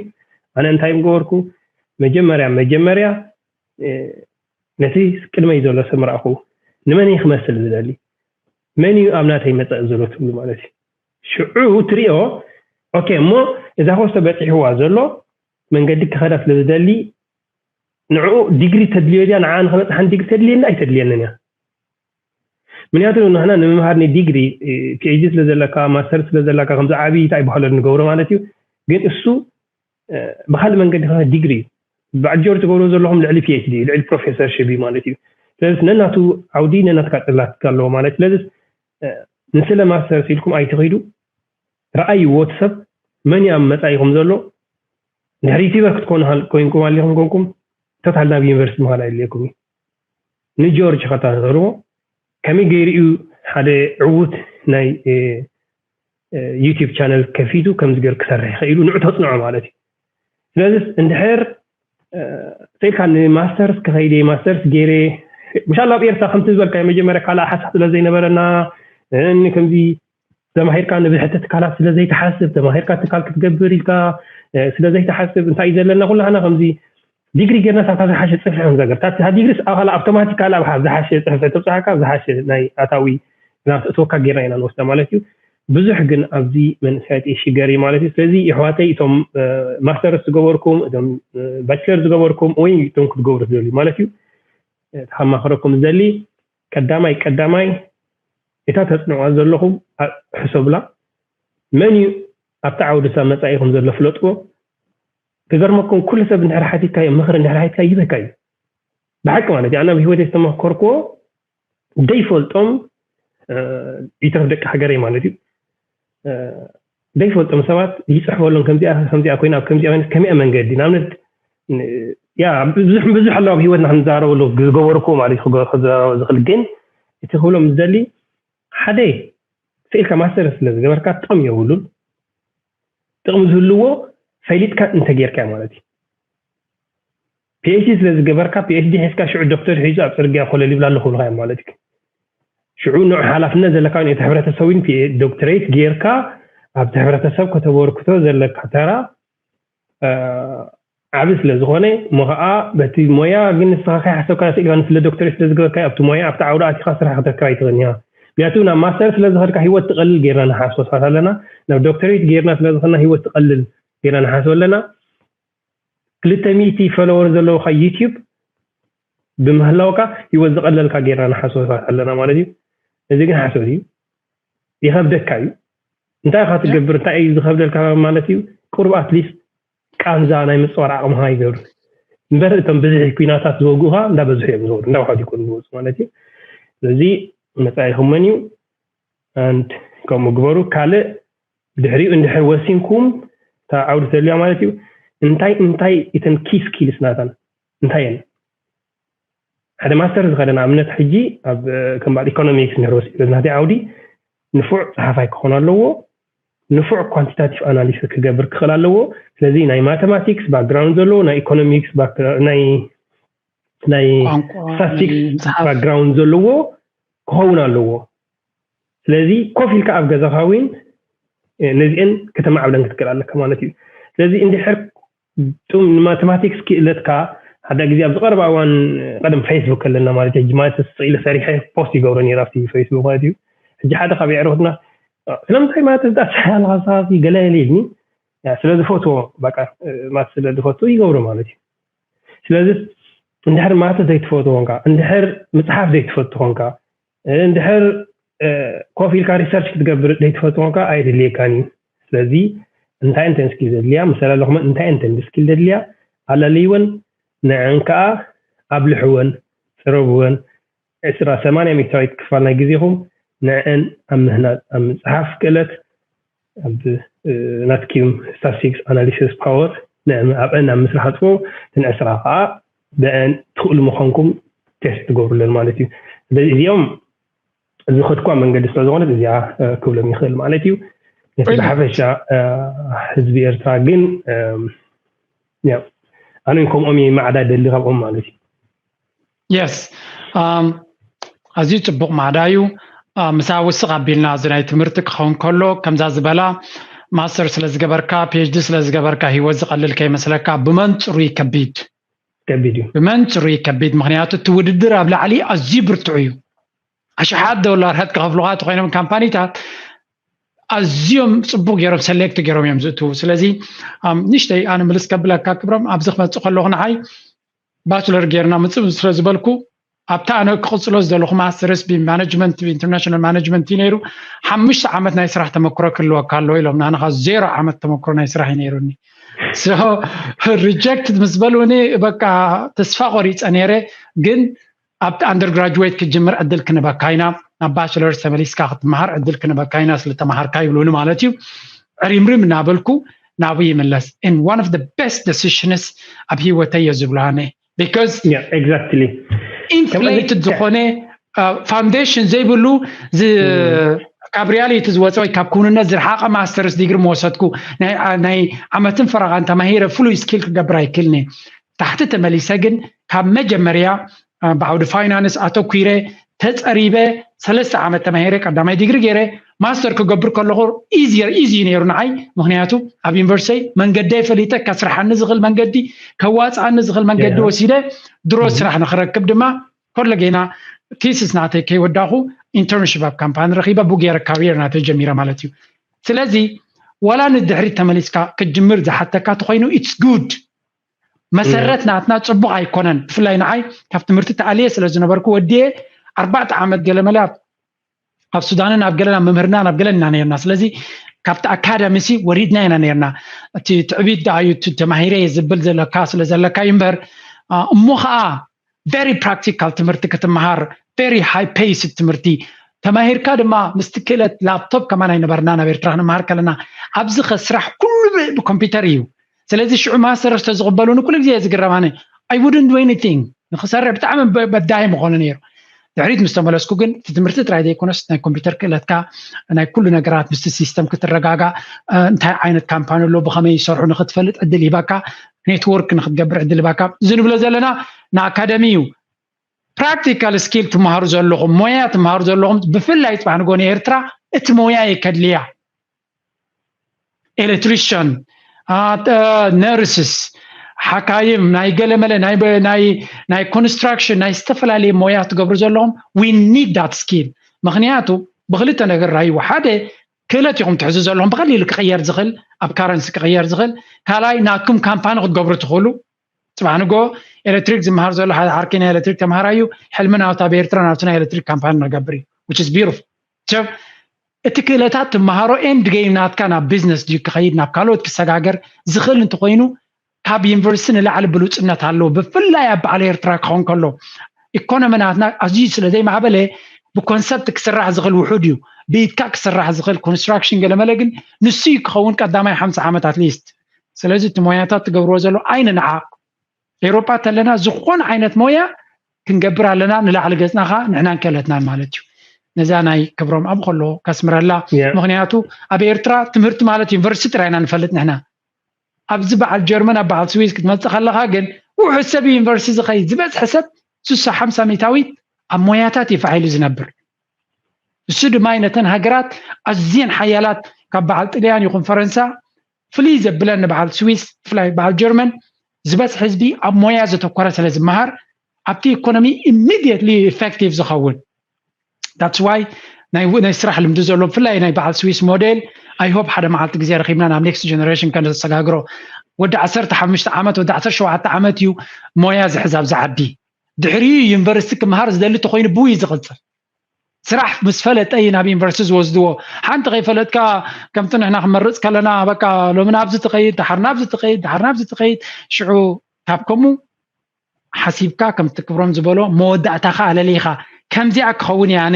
ኣነ እንታይ ምገበርኩ መጀመርያ መጀመርያ ነቲ ቅድመይ ዘሎ ሰብ ምረኣኹ ንመን እዩ ክመስል ዝደሊ መን እዩ ኣብ ናተይ መፀእ ዘሎ ትብሉ ማለት እዩ ሽዑ ትሪኦ ኦኬ እሞ እዛ ኮስቶ በፂሕዋ ዘሎ መንገዲ ክኸዳ ስለ ዝደሊ ንዕኡ ዲግሪ ተድልዮ ድያ ንዓ ንኸበፅሓን ዲግሪ ተድልየኒ ኣይተድልየንን እያ ምክንያቱ ንሕና ንምምሃር ዲግሪ ፒኤችዲ ስለ ዘለካ ማስተር ስለ ዘለካ ከምዚ ዓብይ እንታይ ይበሃሎ ንገብሮ ማለት እዩ ግን እሱ ብካልእ መንገዲ ከ ዲግሪ እዩ በዓል ጆርጅ ትገብሮ ዘለኹም ልዕሊ ፒኤችዲ እዩ ልዕሊ ፕሮፌሰርሽፕ እዩ ማለት እዩ ስለዚ ነናቱ ዓውዲ ነናትካ ፅላት ኣለዎ ማለት ስለዚ ንስለ ማስተርስ ኢልኩም ኣይትኸይዱ ረኣይዎ እቲ ሰብ መን እዩ ኣብ መፃኢኹም ዘሎ ድሕሪ ዩቲበር ክትኮኑ ኮይንኩም ኣሊኹም ኮንኩም ቶታል ናብ ዩኒቨርሲቲ ምዃን ኣይድልየኩም እዩ ንጆርጅ ከታተልዎ ከመይ ገይሩ እዩ ሓደ ዕዉት ናይ ዩቲብ ቻነል ከፊቱ ከምዚ ገይሩ ክሰርሕ ይኽእል ኢሉ ንዑ ተፅንዖ ማለት እዩ ስለዚ እንድሕር ስኢልካ ንማስተርስ ክኸይደ ማስተርስ ገይረ ምሻላ ኣብ ኤርትራ ከምቲ ዝበልካ መጀመርያ ካልእ ሓሳብ ስለ ዘይነበረና ከምዚ ተማሂርካ ንብሕቲ ትካላት ስለ ዘይትሓስብ ተማሂርካ ትካል ክትገብር ኢልካ ስለ ዘይትሓስብ እንታይ እዩ ዘለና ኩላህና ከምዚ ዲግሪ ጌርና ሳታ ዝሓሸ ፅፍሒ ክንዘግር እታ ዲግሪ ኣውቶማቲካል ኣብ ዝሓሸ ፅፍሒ ተብፅሓካ ዝሓሸ ናይ ኣታዊ ናብ ተእትወካ ጌርና ኢና ንወስዳ ማለት እዩ ብዙሕ ግን ኣብዚ መንእሰያት ይሽገር እዩ ማለት እዩ ስለዚ የሕዋተይ እቶም ማስተርስ ዝገበርኩም እቶም ባችለር ዝገበርኩም ወይ እቶም ክትገብሩ ትደልዩ ማለት እዩ ተኸማኽረኩም ዝደሊ ቀዳማይ ቀዳማይ እታ ተፅንዕዋ ዘለኹም ሕሰብላ መን እዩ ኣብቲ ዓውዲ ሳ መፃኢኹም ዘሎ ፍለጥዎ ክገርመኩም ኩሉ ሰብ እንድሕር ሓቲትካዮ ምኽሪ እንድሕር ሓቲትካ ይበካ እዩ ብሓቂ ማለት እዩ ኣነ ኣብ ህይወት ዝተመከርክዎ ደይፈልጦም ይትረፍ ደቂ ሃገረይ ማለት እዩ ደይፈልጦም ሰባት ይፅሕፈሎም ከምዚኣ ከምዚኣ ኮይና ኣብ ከምዚኣ ኮይና ከመይ መንገዲ ንኣብነት ያ ብዙሕ ብዙሕ ኣለዋ ኣብ ህይወትና ክንዛረበሉ ዝገበርኩ ማለት እዩ ክዛረበ ዝኽእል ግን እቲ ክብሎም ዝደሊ ሓደ ስኢልካ ማስተር ስለ ዝገበርካ ጥቕሚ የብሉን ጥቕሚ ዝህልዎ ፈሊጥካ እንተጌርካ ማለት እዩ PhD ስለ ዝገበርካ PhD ሒዝካ ሽዑ ዶክተር ሒዙ ኣብ ፅርግያ ኮለል ይብላ ኣለኹ ብልካ እዮም ማለት እዩ። ሽዑ ንዑ ሓላፍነት ዘለካ እቲ ሕብረተሰብ እውን ዶክተሬት ጌርካ ኣብቲ ሕብረተሰብ ከተበርክቶ ዘለካ ተራ ዓብ ስለዝኾነ እሞ ከዓ በቲ ሞያ ግን ንስኻ ከይሓሰብካ ስኢልካ ንስለ ዶክተሬት ስለዝገበርካ ኣብቲ ሞያ ኣብቲ ዓውዲ ኣቲኻ ስራሕ ክትረክብ ኣይትኽእልን ኢኻ። ምክንያቱ ናብ ማስተር ስለዝኸድካ ህይወት ትቐልል ጌርና ንሓስቦ ሰባት ኣለና። ናብ ዶክተሬት ጌርና ስለዝኸድና ህይወት ትቐልል ጌርና ንሓስቦ ኣለና። ክልተ ሚእቲ ፎሎወር ዘለውካ ዩቲዩብ ብምህላውካ ህይወት ዝቐለልካ ጌርና ንሓስቦ ሰባት ኣለና ማለት እዩ። እዚ ግን ሓሶት እዩ። ይኸብደካ እዩ። እንታይ ኢኻ ትገብር እንታይ እዩ ዝኸብደልካ ማለት እዩ። ቁሩብ ኣትሊስት ቃንዛ ናይ ምፅዋር ዓቕምኻ ይገብር እምበር እቶም ብዝሒ ኩናታት ዝወግኡኻ እንዳበዝሑ እዮም ዝኸዱ እንዳውሓዱ ይኮኑ ዝወፁ ማለት እዩ። ስለዚ መፃኢኹም መን እዩ? And ከምኡ ግበሩ። ካልእ ድሕሪኡ እንድሕር ወሲንኩም እታ ዓውዲ ተልያ ማለት እዩ እንታይ እንታይ እተን ኪ ስኪልስ ናታን እንታይ እየን? ሓደ ማስተር ዝኸደ ንኣብነት ሕጂ ኣብ ከም በዓል ኢኮኖሚክስ ንሕር ወሲድ ናተይ ዓውዲ ንፉዕ ፀሓፋይ ክኾን ኣለዎ። ንፉዕ ኳንቲታቲቭ ኣናሊሲስ ክገብር ክኽእል ኣለዎ። ስለዚ ናይ ማተማቲክስ ባክግራውንድ ዘለዎ ናይ ኢኮኖሚክስ ናይ ናይ ስታቲስቲክስ ባክግራውንድ ዘለዎ ክኸውን ኣለዎ። ስለዚ ኮፍ ኢልካ ኣብ ገዛኻ እውን ነዚአን ከተማዕብለን ክትክእል ኣለካ ማለት እዩ። ስለዚ እንድሕር ንማቴማቲክስ ክእለትካ ሓደ ግዜ ኣብዚ ቀረባ እዋን ቀደም ፌስቡክ ከለና ማለት እዩ ማቴስ ስኢለ ሰሪሐ ፖስት ይገብሮ ነይረ ኣብቲ ፌስቡክ ማለት እዩ። ሕጂ ሓደ ካብ የዕሩኽትና ስለምንታይ ማቴስ ዳስ ሓልኻ ሰባሲ ገለ ኢልኒ ስለ ዝፈትዎ በቃ ማት ስለ ዝፈትዎ ይገብሮ ማለት እዩ። ስለዚ እንድሕር ማት ዘይትፈትዎ ኮንካ እንድሕር ምፅሓፍ ዘይትፈቱ ኮንካ እንድሕር ኮፍ ኢልካ ሪሰርች ክትገብር ዘይትፈቱ ኮንካ ኣየድልየካን እዩ። ስለዚ እንታይ እንተን ስኪል ዘድልያ ምሰል ኣለኹም እንታይ እንተን ስኪል ዘድልያ ኣላለይወን ንዐን ከዓ ኣብልሕወን ፅረብወን ዕስራ ሰማንያ ሚእታዊት ክፋል ናይ ግዜኹም ንዐን ኣብ ምህናፅ ኣብ ምፅሓፍ ክእለት ኣብ ናትኪም ስታቲስቲክስ ኣናሊሲስ ፓወር ንዐን ኣብዐን ኣብ ምስራሕ ኣፅፎ እተን ዕስራ ከዓ ብዐን ትኽእሉ ምዃንኩም ቴስት ትገብሩለን ማለት እዩ። ስለዚ እዚኦም ዝኸድኳ መንገዲ ስለ ዝኾነት እዚኣ ክብሎም ይኽእል ማለት እዩ። ነቲ ብሓፈሻ ህዝቢ ኤርትራ ግን ኣነ ከምኦም ማዕዳ ደሊ ካብኦም ማለት እዩ። የስ ኣዝዩ ፅቡቅ ማዕዳ እዩ። ምሳ ውስቕ ኣቢልና እዚ ናይ ትምህርቲ ክኸውን ከሎ ከምዛ ዝበላ ማስተር ስለ ዝገበርካ ፒኤችዲ ስለ ዝገበርካ ህይወት ዝቐልል ከይመስለካ ብመንፅሩ ይከቢድ ከቢድ እዩ ብመንፅሩ ይከቢድ ምክንያቱ እቲ ውድድር ኣብ ላዕሊ ኣዝዩ ብርትዑ እዩ። ኣሽሓት ዶላራት ክኸፍሉካ ተኮይኖም ካምፓኒታት ኣዝዮም ፅቡቅ ገይሮም ሰሌክት ገይሮም እዮም ዝእትዉ ስለዚ ንሽተይ ኣነ ምልስ ከብለካ ክብሮም ኣብዚ ክመፅእ ከለኩ ንዓይ ባችለር ገይርና ምፅእ ስለ ዝበልኩ ኣብታ ኣነ ክቕፅሎ ዝደለኹ ማስተርስ ብማነጅመንት ብኢንተርናሽናል ማነጅመንት እዩ ነይሩ ሓሙሽተ ዓመት ናይ ስራሕ ተመክሮ ክህልወካ ኣለዎ ኢሎም ንኣነኻ ዜሮ ዓመት ተመክሮ ናይ ስራሕ እዩ ነይሩኒ ሪጀክት ምስ በልውኒ በቃ ተስፋ ቆሪፀ ነይረ ግን ኣብቲ ኣንደር ግራጅዌት ክትጅምር ዕድል ክንበካ ኢና ናብ ባችለርስ ተመሊስካ ክትመሃር ዕድል ክንበካ ኢና ስለተመሃርካ ይብሉኒ ማለት እዩ ዕሪምሪም እናበልኩ ናብኡ ይምለስ and one of the best decisions ኣብ ህይወተይ እየ ዝብሎ ኣነ because exactly inflated ዝኾነ foundation ዘይብሉ ካብ ሪያሊቲ ዝወፀ ወይ ካብ ክውንነት ዝረሓቐ ማስተርስ ዲግሪ መወሰድኩ ናይ ዓመትን ፈረቓን ተማሂረ ፍሉይ ስኪል ክገብር ኣይክልኒ ታሕቲ ተመሊሰ ግን ካብ መጀመርያ ብዓውዲ ፋይናንስ ኣተኲረ ተፀሪበ ሰለስተ ዓመት ተማሂረ ቀዳማይ ዲግሪ ገይረ ማስተር ክገብር ከለኹ ኢዚየር ኢዚ ነይሩ ንዓይ ምክንያቱ ኣብ ዩኒቨርሲቲ መንገደይ ፈሊጠ ከስርሓኒ ዝኽእል መንገዲ ከዋፅኣኒ ዝኽእል መንገዲ ወሲደ ድሮ ስራሕ ንክረክብ ድማ ኮለጌና ቲስስ ናተይ ከይወዳኹ ኢንተርንሽፕ ኣብ ካምፓኒ ረኪበ ብኡ ገይረ ካሪየር ናተይ ጀሚረ ማለት እዩ ስለዚ ዋላ ንድሕሪት ተመሊስካ ክትጅምር ዝሓተካ ተኮይኑ ኢትስ ጉድ መሰረት ናትና ፅቡቅ ኣይኮነን ብፍላይ ንዓይ ካብ ትምህርቲ ተኣልየ ስለ ዝነበርኩ ወዲየ ኣርባዕተ ዓመት ገለመለ ኣብ ሱዳንን ኣብ ገለን ኣብ መምህርና ናብ ገለን ኢና ነርና ስለዚ ካብቲ ኣካዳሚ ሲ ወሪድና ኢና ነርና እቲ ትዕቢት ደኣዩ ተማሂረ ዝብል ዘለካ ስለ ዘለካ እዩ እምበር እሞ ከዓ very practical ትምህርቲ ክትመሃር very high pace ትምህርቲ ተማሂርካ ድማ ምስቲ ክእለት ላፕቶፕ ከማን ኣይነበርና ናብ ኤርትራ ክንመሃር ከለና ኣብዚ ከ ስራሕ ኩሉ ብኮምፒውተር እዩ ስለዚ ሽዑ ማስተርስ ተዝቕበሉኒ ኩሉ ግዜ ዝግረም ኣነ I wouldn't do anything ንክሰርሕ ብጣዕሚ በዳሂ ምኾነ ነይሩ ድሕሪት ምስ ተመለስኩ ግን እቲ ትምህርቲ ጥራይ ዘይኮነስ ናይ ኮምፒውተር ክእለትካ ናይ ኩሉ ነገራት ምስቲ ሲስተም ክትረጋጋእ እንታይ ዓይነት ካምፓኒ ኣሎ ብኸመይ ይሰርሑ ንክትፈልጥ ዕድል ይበካ። ኔትወርክ ንክትገብር ዕድል ይበካ። እዚ ንብሎ ዘለና ንኣካደሚ እዩ። ፕራክቲካል ስኪል ትመሃሩ ዘለኹም ሞያ ትመሃሩ ዘለኹም ብፍላይ ፅባሕ ንጎ ንኤርትራ እቲ ሞያ የከድልያ። ኤሌክትሪሽን፣ ነርስስ፣ ሓካይም፣ ናይ ገለመለ ናይ ኮንስትራክሽን ናይ ዝተፈላለየ ሞያ ትገብሩ ዘለኹም we need that skill። ምክንያቱ ብክልተ ነገር ራይዎ ሓደ ክእለት ኢኹም ትሕዙ ዘለኹም ብቀሊሉ ክቕየር ዝኽእል ኣብ ካረንሲ ክቕየር ዝኽእል ካልኣይ ናኩም ካምፓኒ ክትገብሩ ትኽእሉ። ፅባሕ ንጎ ኤሌክትሪክ ዝመሃር ዘሎ ሓደ ዓርኪ ናይ ኤሌክትሪክ ተምሃራይ እዩ። ሕልሚ ናቱ ኣብ ኤርትራ ናቱ ናይ ኤሌክትሪክ ካምፓኒ ነገብር እዩ። Which is beautiful። ሰብ እቲ ክእለታት ትመሃሮ ኤንድ ጌም ናትካ ናብ ቢዝነስ ድዩ ክኸይድ ናብ ካልኦት ክሰጋገር ዝኽእል እንተኮይኑ ካብ ዩኒቨርሲቲ ንላዕሊ ብሉፅነት ኣለዎ። ብፍላይ ኣብ በዓል ኤርትራ ክኸውን ከሎ ኢኮኖሚ ናትና ኣዝዩ ስለ ዘይማዕበለ ብኮንሰፕት ክስራሕ ዝኽእል ውሑድ እዩ። ብኢድካ ክስራሕ ዝኽእል ኮንስትራክሽን ገለመለ ግን ንሱ እዩ ክኸውን ቀዳማይ ሓምሳ ዓመት ኣትሊስት። ስለዚ እቲ ሞያታት ትገብርዎ ዘሎ ኣይንንዓቕ። ኤውሮጳ ተለና ዝኾነ ዓይነት ሞያ ክንገብር ኣለና ንላዕሊ ገጽና ኸዓ ንሕናን ክእለትናን ማለት እዩ። ነዛ ናይ ክብሮም ኣብ ከሎ ከስምረላ ምክንያቱ ኣብ ኤርትራ ትምህርቲ ማለት ዩኒቨርሲቲ ጥራይ ኢና ንፈልጥ ንሕና። ኣብዚ በዓል ጀርመን ኣብ በዓል ስዊስ ክትመጽእ ከለኻ ግን ውሑድ ሰብ ዩኒቨርሲቲ ዝኸይድ ዝበዝሐ ሰብ ስሳ ሓምሳ ሚታዊት ኣብ ሞያታት እዩ ፋዒሉ ዝነብር። እሱ ድማ ነተን ሃገራት ኣዝየን ሓያላት ካብ በዓል ጥልያን ይኹን ፈረንሳ ፍልይ ዘብለን ንበዓል ስዊስ ብፍላይ በዓል ጀርመን ዝበዝሕ ህዝቢ ኣብ ሞያ ዘተኮረ ስለ ዝመሃር ኣብቲ ኢኮኖሚ ኢሚድየትሊ ኢፌክቲቭ ዝኸውን that's why ናይ ናይ ስራሕ ልምዲ ዘሎ ብፍላይ ናይ በዓል ስዊስ ሞዴል I hope ሓደ መዓልቲ ግዜ ረኺብና ናብ ኔክስት ጀነሬሽን ከነሰጋግሮ። ወዲ ዓሰርተ ሓሙሽተ ዓመት ወዲ ዓሰርተ ሸውዓተ ዓመት እዩ ሞያ ዝሕዝ ኣብዚ ዓዲ። ድሕሪኡ ዩኒቨርሲቲ ክመሃር ዝደሊ ተኮይኑ ብኡ እዩ ዝቕፅል። ስራሕ ምስ ፈለጠ እዩ ናብ ዩኒቨርሲቲ ዝወስድዎ። ሓንቲ ከይፈለጥካ ከምቲ ንሕና ክመርፅ ከለና በቃ ሎሚ ናብዚ ትኸይድ፣ ድሓር ናብዚ ትኸይድ፣ ድሓር ናብዚ ትኸይድ፣ ሽዑ ካብ ከምኡ ሓሲብካ ከምቲ ክብሮም ዝበሎ መወዳእታኻ ኣለሊኻ ከምዚኣ ክኸውን እየ ኣነ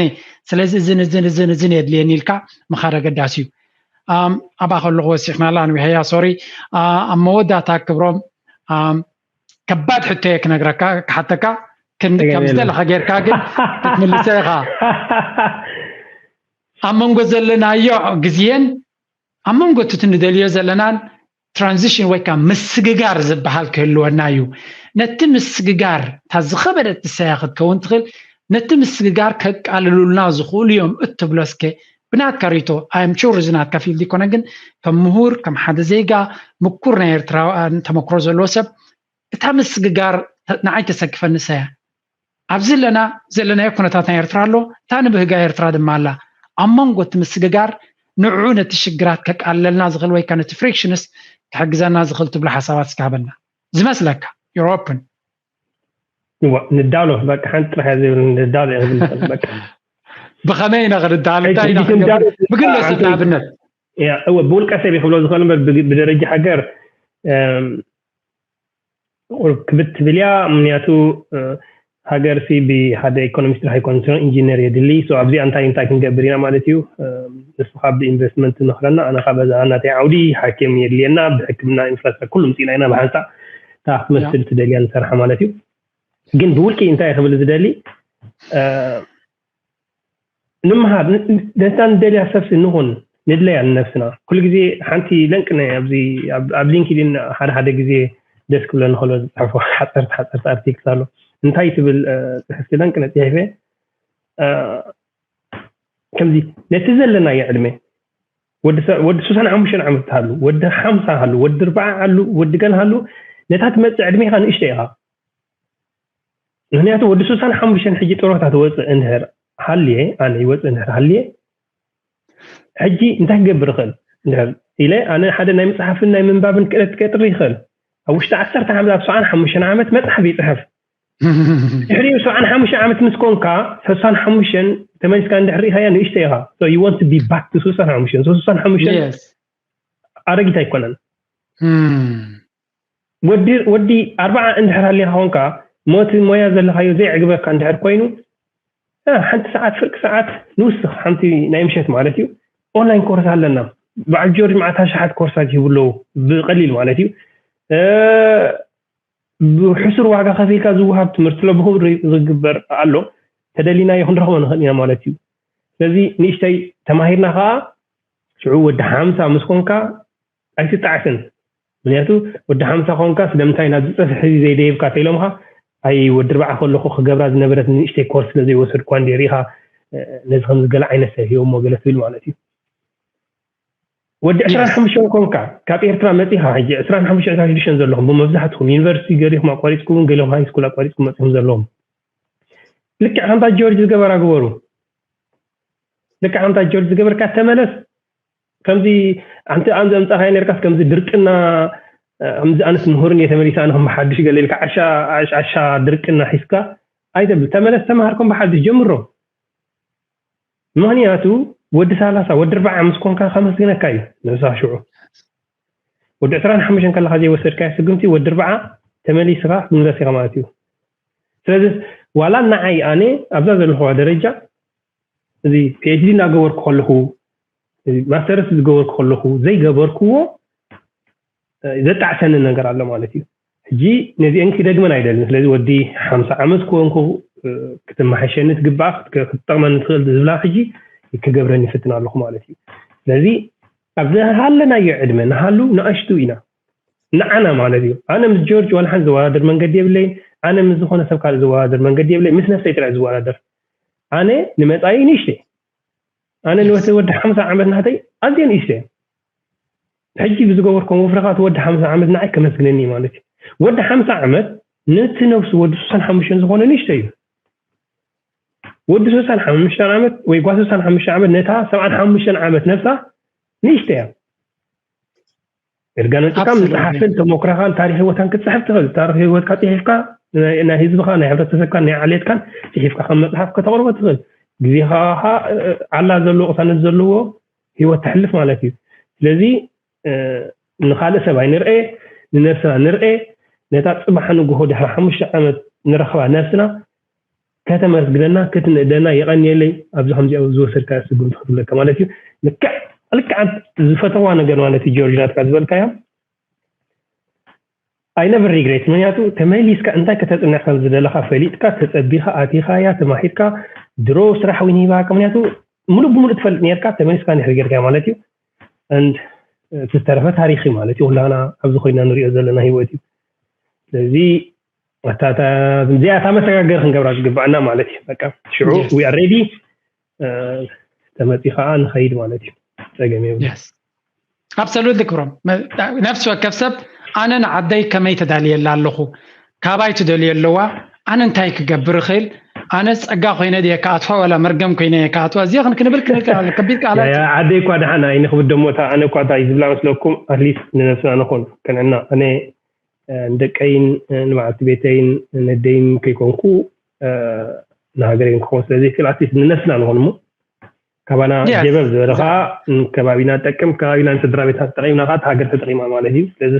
ስለዚ እዝን እዝን እዝን እዝን የድልየኒ ኢልካ ምኻድ ኣገዳሲ እዩ። ኣባ ከለኹ ወሲኽናላ ንውሕያ ሶሪ ኣብ መወዳእታ ክብሮም ከባድ ሕቶ እየ ክነግረካ ክሓተካ ከም ዝደለኻ ጌርካ ግን ክትምልሰ ኢኻ። ኣብ መንጎ ዘለናዮ ግዜን ኣብ መንጎ እቲ ንደልዮ ዘለናን ትራንዚሽን ወይ ከዓ ምስግጋር ዝበሃል ክህልወና እዩ። ነቲ ምስግጋር እታ ዝኸበደት ንሳያ ክትከውን ትኽእል ነቲ ምስግጋር ከቃልሉልና ዝኽእሉ እዮም እትብሎ እስከ ብናትካ ሪቶ ኣም ሹር እዚ ናትካ ፊልድ ይኮነ ግን ከም ምሁር ከም ሓደ ዜጋ ምኩር ናይ ኤርትራውያን ተመክሮ ዘለዎ ሰብ እታ ምስግጋር ንዓይ ተሰክፈኒ ሳያ ኣብዚ ኣለና ዘለናዮ ኩነታት ናይ ኤርትራ ኣሎ እታ ንብህጋ ኤርትራ ድማ ኣላ ኣብ መንጎ እቲ ምስግጋር ንዑ ነቲ ሽግራት ከቃልለልና ዝኽእል ወይ ነቲ ፍሪክሽንስ ክሕግዘና ዝኽእል ትብሎ ሓሳባት እስካበና ዝመስለካ ዩሮፕን ንዳሎ በቃ ሓንቲ ጥራሕ ዝብል ንዳሎ ይብል በቃ ብኸመይ ኢና ክንዳሎ እንታይ ኢና ብግለሰብ ንኣብነት እወ ብውልቀ ሰብ ይክብሎ ዝኽእል እምበር ብደረጃ ሃገር ክብት ትብል እያ ምክንያቱ ሃገር ሲ ብሓደ ኢኮኖሚስት ጥራሕ ኣይኮነትን ኢንጂነር የድሊ ኣብዚኣ እንታይ እንታይ ክንገብር ኢና ማለት እዩ ንስኻ ብኢንቨስትመንት ትመኽረና ኣነ ካብ በዛ ናተይ ዓውዲ ሓኪም የድልየና ብሕክምና ኢንፍራስትራክቸር ኩሉ ምፅእና ኢና ብሓንሳእ እታ ክትመስል ትደልያ ንሰርሓ ማለት እዩ ግን ብውልቂ እንታይ ክብል ዝደሊ ንምሃር ነታ ንደልያ ሰብሲ ንኹን ንድለያ ንነብስና ኩሉ ግዜ ሓንቲ ለንቅነ ኣብዚ ኣብ ሊንክዲን ሓደ ሓደ ግዜ ደስ ክብለኒ ከሎ ዝፅሕፎ ሓፀርቲ ሓፀርቲ ኣርቲክል ኣሎ እንታይ ትብል ፅሕፍቲ ለንቅነ ፅሒፈ ከምዚ ነቲ ዘለናዮ ዕድመ ወዲ ሱሳን ሓሙሽተን ዓመት ሃሉ ወዲ ሓምሳ ሃሉ ወዲ ርባዓ ሃሉ ወዲ ገል ሃሉ ነታ ትመፅእ ዕድሜኻ ንእሽተ ኢኻ ምክንያቱ ወዲ ሱሳን ሓሙሽተን ሕጂ ጥሮታ ትወፅእ እንድሕር ሃልየ ኣነ ይወፅእ እንድሕር ሃልየ ሕጂ እንታይ ክገብር ይኽእል እንድሕር ኢለ ኣነ ሓደ ናይ መፅሓፍን ናይ ምንባብን ክእለት ክቀጥሪ ይኽእል ኣብ ውሽጢ ዓሰርተ ዓመት ኣብ ሰብዓን ሓሙሽተን ዓመት መፅሓፍ ይፅሕፍ ድሕሪኡ ሰብዓን ሓሙሽተ ዓመት ምስ ኮንካ ሰሳን ሓሙሽተን ተመሊስካ እንድሕር ሪኢኻያ ንእሽተ ኢኻ you want to be back to ሰሳን ሓሙሽተን ሰሳን ሓሙሽተን ኣረጊት ኣይኮነን ወዲ ኣርባዓ እንድሕር ሃሊኻ ኮንካ ሞቲ ሞያ ዘለኻዮ ዘይዕግበካ እንድሕር ኮይኑ ሓንቲ ሰዓት ፍርቂ ሰዓት ንውስኽ ሓንቲ ናይ ምሸት ማለት እዩ ኦንላይን ኮርስ ኣለና በዓል ጆርጅ መዓት ኣሽሓት ኮርሳት ይህቡ ኣለዉ ብቀሊል ማለት እዩ ብሕሱር ዋጋ ከፊልካ ዝወሃብ ትምህርቲ ኣሎ ብክብሪ ዝግበር ኣሎ ተደሊናዮ ክንረኽቦ ንኽእል ኢና ማለት እዩ። ስለዚ ንእሽተይ ተማሂርና ከዓ ሽዑ ወዲ ሓምሳ ምስ ኮንካ ኣይትጣዕስን። ምክንያቱ ወዲ ሓምሳ ኮንካ ስለምንታይ ናብ ዝፀፍሒ ዘይደይብካ ተኢሎምካ ኣይ ወዲ ርባዓ ከለኹ ክገብራ ዝነበረት ንእሽተይ ኮርስ ስለዘይወሰድኳ እንዲ ርኢኻ ነዚ ከምዚ ገለ ዓይነት ሰብ ሂቦሞ ገለ ትብል ማለት እዩ። ወዲ ዕስራን ሓሙሽተን ኮንካ ካብ ኤርትራ መፂኻ ሕጂ ዕስራን ሓሙሽተን ዘለኹም ብመብዛሕትኩም ዩኒቨርሲቲ ገሊኹም ኣቋሪፅኩም ገሊኹም ሃይስኩል ኣቋሪፅኩም መፂኹም ዘለኹም ልክዕ ከምታ ጆርጅ ዝገበራ ግበሩ። ልክዕ ከምታ ጆርጅ ዝገበርካ ተመለስ። ከምዚ ኣንቲ ኣንዘ ምጻኻይ ነርካስ ከምዚ ድርቅና ከምዚ ኣነስ ምሁርን እየ ተመሊሰ ኣነ ከም ብሓድሽ ገለ ኢልካ ዓሻ ዓሻ ድርቅና ሒዝካ ኣይተብል። ተመለስ ተማሃርኩም ብሓድሽ ጀምሮ። ምኽንያቱ ወዲ ሰላሳ ወዲ ኣርባዓ ምስ ኮንካ ከመስግነካ እዩ ንሳ ሽዑ። ወዲ ዕስራን ሓሙሽተን ከለኻ ዘይወሰድካዮ ስጉምቲ ወዲ ኣርባዓ ተመሊስኻ ክትምለስ ኢኻ ማለት እዩ። ስለዚ ዋላ ንዓይ ኣነ ኣብዛ ዘለኹዋ ደረጃ እዚ ፒኤችዲ እናገበርኩ ከለኹ ማስተርስ ዝገበርኩ ከለኹ ዘይገበርክዎ ዘጣዕሰኒ ነገር ኣሎ ማለት እዩ። ሕጂ ነዚአን ክደግመን ኣይደልን። ስለዚ ወዲ ሓምሳ ዓመት ክወንኩ ክትመሓሸኒ ትግባእ ክትጠቕመኒ ትኽእል ዝብላ ሕጂ ክገብረን ይፍትን ኣለኹ ማለት እዩ። ስለዚ ኣብ ዝሃለናዮ ዕድመ ንሃሉ ንኣሽቱ ኢና ንዓና ማለት እዩ። ኣነ ምስ ጆርጅ ዋላ ሓንቲ ዝወዳደር መንገዲ የብለይን። ኣነ ምስ ዝኾነ ሰብ ካልእ ዝወዳደር መንገዲ የብለይን። ምስ ነፍሰይ ጥራይ ዝወዳደር። ኣነ ንመጻኢ ንእሽተይ ኣነ ንወተ ወዲ ሓምሳ ዓመት ናተይ ኣዝየ ንእሽተይ ሕጂ ብዝገበርኩም ውፍረኻ እቲ ወዲ ሓምሳ ዓመት ንዓይ ከመስግነኒ ማለት እዩ። ወዲ ሓምሳ ዓመት ነቲ ነብሱ ወዲ ስሳን ሓሙሽተን ዝኾነ ንእሽተይ እዩ። ወዲ ስሳን ሓሙሽተን ዓመት ወይ ጓ ስሳን ሓሙሽተ ዓመት ነታ ሰብዓን ሓሙሽተን ዓመት ነብሳ ንእሽተይ እያ። እርጋን ወፂእካ መፅሓፍን ተሞክረኻን ታሪክ ህይወታን ክትፅሕፍ ትኽእል። ታሪክ ህይወትካ ፅሒፍካ ናይ ህዝብኻ ናይ ሕብረተሰብካን ናይ ዓሌትካን ፅሒፍካ ከም መፅሓፍ ከተቕርቦ ትኽእል። ግዜኻ ዓላ ዘለዎ ቅሳነት ዘለዎ ህይወት ተሕልፍ ማለት እዩ። ስለዚ ንኻልእ ሰብ ኣይንርኤ፣ ንነብስና ንርኤ። ነታ ፅባሕ ንግሆ ድሕሪ ሓሙሽተ ዓመት ንረኽባ ነብስና ከተመስግነና ክትንእደና የቐንየለይ። ኣብዚ ከምዚኣ ዝወሰድካ ስጉምቲ ክትብለካ ማለት እዩ። ልክዕ ልክዓት ዝፈተዋ ነገር ማለት እዩ ጆርጅ ናትካ ዝበልካያ I never regret። ምክንያቱ ተመሊስካ እንታይ ከተፅንዕ ከም ዝደለኻ ፈሊጥካ ተፀቢኻ ኣቲኻያ ተማሂርካ ድሮ ስራሕ እውን ሂባካ ምክንያቱ ሙሉእ ብሙሉእ ትፈልጥ ነርካ ተመሊስካ ንሕሪ ጌርካ ማለት እዩ። And ዝተረፈ ታሪክ ማለት እዩ። ኩላና ኣብዚ ኮይና ንሪኦ ዘለና ህይወት እዩ። ስለዚ እዚኣ እታ መሰጋገሪ ክንገብራ ዝግባኣና ማለት እዩ። በቃ ሽዑ we are ready ተመፂ ከዓ ንኸይድ ማለት እዩ። ፀገም የብሉ። Absolutely ክብሮም። ነፍሲ ወከፍ ሰብ ኣነ ንዓደይ ከመይ ተዳልየላ ኣለኹ፣ ካባይ ትደልዮ ኣለዋ፣ ኣነ እንታይ ክገብር እኽእል፣ ኣነ ፀጋ ኮይነ ድየ ክኣትዋ ዋላ መርገም ኮይነ እየ ክኣትዋ? እዚኣ ክንክንብል ክንብል ከቢድ ቃላት። ዓደይ እኳ ደሓን ኣይንክብደሞታ ኣነ እኳ እንታይ ዝብላ መስለኩም? ኣትሊስት ንነብስና ንኹን ክንዕና ኣነ ንደቀይን ንበዓልቲ ቤተይን ነደይን ከይኮንኩ ንሃገረይን ክኸውን ስለዘይክእል ኣትሊስት ንነብስና ንኾን እሞ ካባና ጀበብ ዝበለ ከዓ ከባቢና ጠቅም ከባቢና ንስድራ ቤትና ተጠቂምና ከዓ ሃገር ተጠቂማ ማለት እዩ። ስለዚ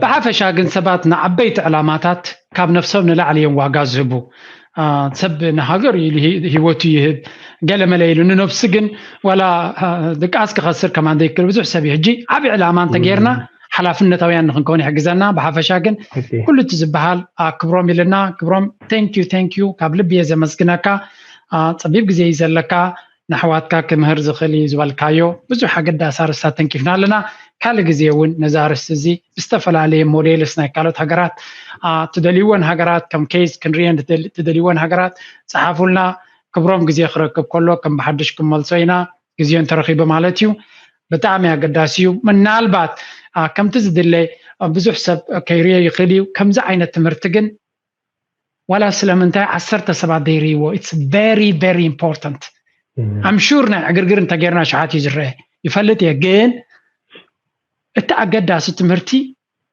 ብሓፈሻ ግን ሰባት ንዓበይቲ ዕላማታት ካብ ነፍሶም ንላዕሊ እዮም ዋጋ ዝህቡ። ሰብ ንሃገር ኢሉ ህይወቱ ይህብ ገለመለ ኢሉ ንነብሱ ግን ዋላ ድቃስ ክኸስር ከማን ዘይክእል ብዙሕ ሰብ እዩ። ሕጂ ዓብ ዕላማ እንተጌርና ሓላፍነታውያን ንክንከውን ይሕግዘና። ብሓፈሻ ግን ኩሉ እቲ ዝበሃል ክብሮም ኢልና ክብሮም thank you thank you ካብ ልቢ እየ ዘመስግነካ። ፀቢብ ግዜ እዩ ዘለካ። ንኣሕዋትካ ክምህር ዝኽእል እዩ ዝበልካዮ ብዙሕ ኣገዳሲ ኣርስታት ተንኪፍና ኣለና። ካልእ ግዜ እውን ነዚ ኣርስቲ እዚ ብዝተፈላለየ ሞዴልስ ናይ ካልኦት ሃገራት ትደልይወን ሃገራት ከም ኬዝ ክንሪአን ትደልይወን ሃገራት ፀሓፉልና። ክብሮም ግዜ ክረክብ ከሎ ከም ብሓድሽ ክመልሶ ኢና። ግዜኡ እንተረኺቡ ማለት እዩ። ብጣዕሚ ኣገዳሲ እዩ። ምናልባት ከምቲ ዝድለ ብዙሕ ሰብ ከይርዮ ይኽእል እዩ። ከምዚ ዓይነት ትምህርቲ ግን ዋላ ስለምንታይ ዓሰርተ ሰባት ዘይርእይዎ it's very very important። I'm sure ናይ ዕግርግር እንተጌርና ሸሓት እዩ ዝረአ ይፈልጥ እየ፣ ግን እቲ ኣገዳሲ ትምህርቲ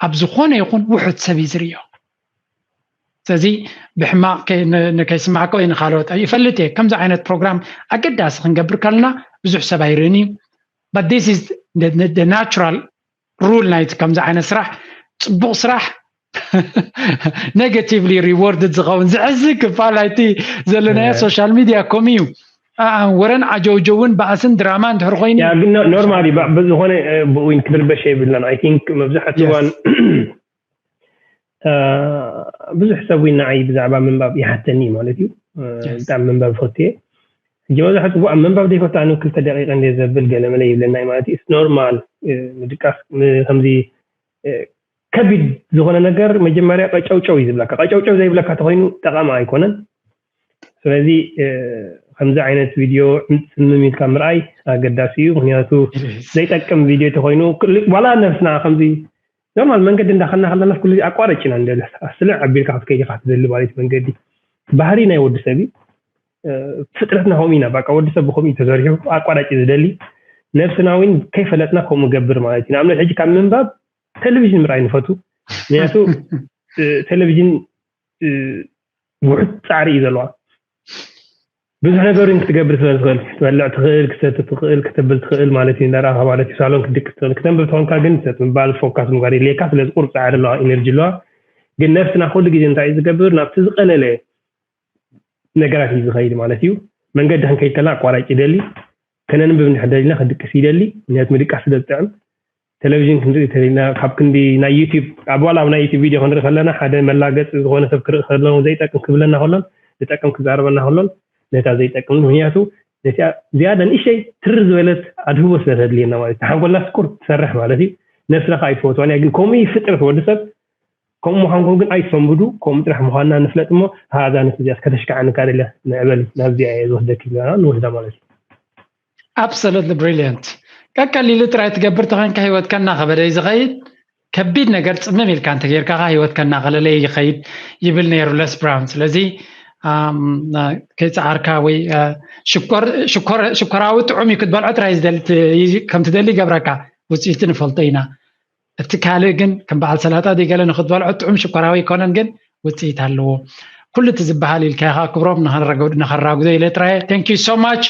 ኣብ ዝኾነ ይኹን ውሑድ ሰብ እዩ ዝርእዮ። ስለዚ ብሕማቕ ከይስማዕከ ወይ ንካልኦት ይፈልጥ እየ። ከምዚ ዓይነት ፕሮግራም ኣገዳሲ ክንገብር ከለና ብዙሕ ሰብ ኣይርእን እዩ። But this is the natural rule ናይቲ ከምዚ ዓይነት ስራሕ። ፅቡቕ ስራሕ negatively rewarded ዝኸውን ዝሕዝን ክፋል ናይቲ ዘለናዮ social media ከምኡ እዩ። ወረን ዓጀውጀውን ባእስን ድራማ እንድሕር ኮይኑ ኖርማሊ ብዝኾነ ብኡ ክብል በሸ የብልናን። I think መብዛሕትኡ እዋን ብዙሕ ሰብ እውን ንዓይ ብዛዕባ ምንባብ ይሓተኒ ማለት እዩ። ብጣዕሚ ምንባብ ፈትየ። ሕጂ መብዛሕትኡ ኣብ ምንባብ ዘይፈቱ ኣነ ክልተ ደቂቀ እንደ ዘብል ገለመለ ይብለና ማለት እዩ። ኖርማል ምድቃስ ከምዚ ከቢድ ዝኾነ ነገር መጀመርያ ቀጨውጨው እዩ ዝብለካ። ቀጨውጨው ዘይብለካ ተኮይኑ ጠቃሚ ኣይኮነን። ስለዚ ከምዚ ዓይነት ቪድዮ ጽምም ኢልካ ምርኣይ ኣገዳሲ እዩ። ምክንያቱ ዘይጠቅም ቪድዮ ተኮይኑ ዋላ ነብስና ከምዚ ኖርማል መንገዲ እንዳኸና ከለና ኩሉ ኣቋረጭ ኢና እንደለ ኣስልዕ ኣቢልካ ክትከይድ ኢኻ ትደሊ ማለት መንገዲ ባህሪ ናይ ወዲ ሰብ እዩ። ፍጥረትና ከምኡ ኢና። በቃ ወዲ ሰብ ብከምኡ ተዘሪሑ ኣቋራጭ ዝደሊ ነብስና እውን ከይፈለጥና ከምኡ ገብር ማለት እዩ። ንኣብነት ሕጂ ካብ ምንባብ ቴሌቪዥን ምርኣይ ንፈቱ። ምክንያቱ ቴሌቪዥን ውሑድ ፃዕሪ እዩ ዘለዋ። ብዙሕ ነገር ክትገብር ስለ ትኽእል፣ ክትበልዕ ትኽእል፣ ክሰቲ ትኽእል፣ ክትብል ትኽእል ማለት እዩ። እንዳረኣኻ ማለት እዩ። ሳሎን ክትድቅስ ትኽእል። ክተንብብ ተኾንካ ግን ሰጥ ምባል ፎካስ ምግባር የድልየካ። ስለዚ ቁሩብ ፃዕሪ ኣለዋ፣ ኢነርጂ ኣለዋ። ግን ነብስና ኩሉ ግዜ እንታይ እዩ ዝገብር? ናብቲ ዝቐለለ ነገራት እዩ ዝኸይድ ማለት እዩ። መንገዲ ክንከይድ ከለና ኣቋራጭ ይደሊ። ከነንብብ እንድሕር ደሊና ክድቅስ ይደሊ። ምክንያቱ ምድቃስ ስለ ዝጥዕም። ቴሌቪዥን ክንርኢ ተለና ካብ ክንዲ ናይ ዩቲዩብ ኣብ ዋላ ኣብ ናይ ዩቲዩብ ቪድዮ ክንርኢ ከለና ሓደ መላገፂ ዝኾነ ሰብ ክርኢ ከለና ዘይጠቅም ክብለና ከሎን ዝጠቅም ክዛረበና ከሎን ነታ ዘይጠቅም ምክንያቱ ነቲኣ ዝያዳ ንእሸይ ትር ዝበለት ኣድህቦ ስለ ተድልየና ማለት እዩ። ሓንጎልና ስቁር ትሰርሕ ማለት እዩ። ነብስና ከዓ ኣይትፈትዋን እያ። ግን ከምኡ እዩ ፍጥረት ወዲ ሰብ። ከምኡ ምዃንኩም ግን ኣይትሰንብዱ። ከምኡ ጥራሕ ምዃንና ንፍለጥ እሞ እዛ ነቲ እዚኣ ከተሽካዕንካ ደልያ ንዕበል ናብዚኣ እየ ዝወስደኪ ንወስዳ ማለት እዩ። Absolutely brilliant። ቀቀሊሉ ጥራይ ትገብር ተኾንካ ህይወትካ እናኸበደ እዩ ዝኸይድ። ከቢድ ነገር ፅምም ኢልካ እንተጌርካ ኸዓ ህይወትካ እናቐለለ ይኸይድ ይብል ነይሩ ለስ ብራውን። ስለዚ ከይፀዓርካ ወይ ሽኮራዊ ጥዑም እዩ ክትበልዖ ጥራይ ከም ትደሊ ይገብረካ። ውፅኢቱ ንፈልጦ ኢና። እቲ ካልእ ግን ከም በዓል ሰላጣ ድዩ ገለ ንክትበልዖ ጥዑም ሽኮራዊ ኣይኮነን፣ ግን ውፅኢት ኣለዎ። ኩሉ እቲ ዝበሃል ኢልካ ኢኻ ክብሮም፣ ንኸራጉዶ ኢለ ጥራይ። Thank you so much።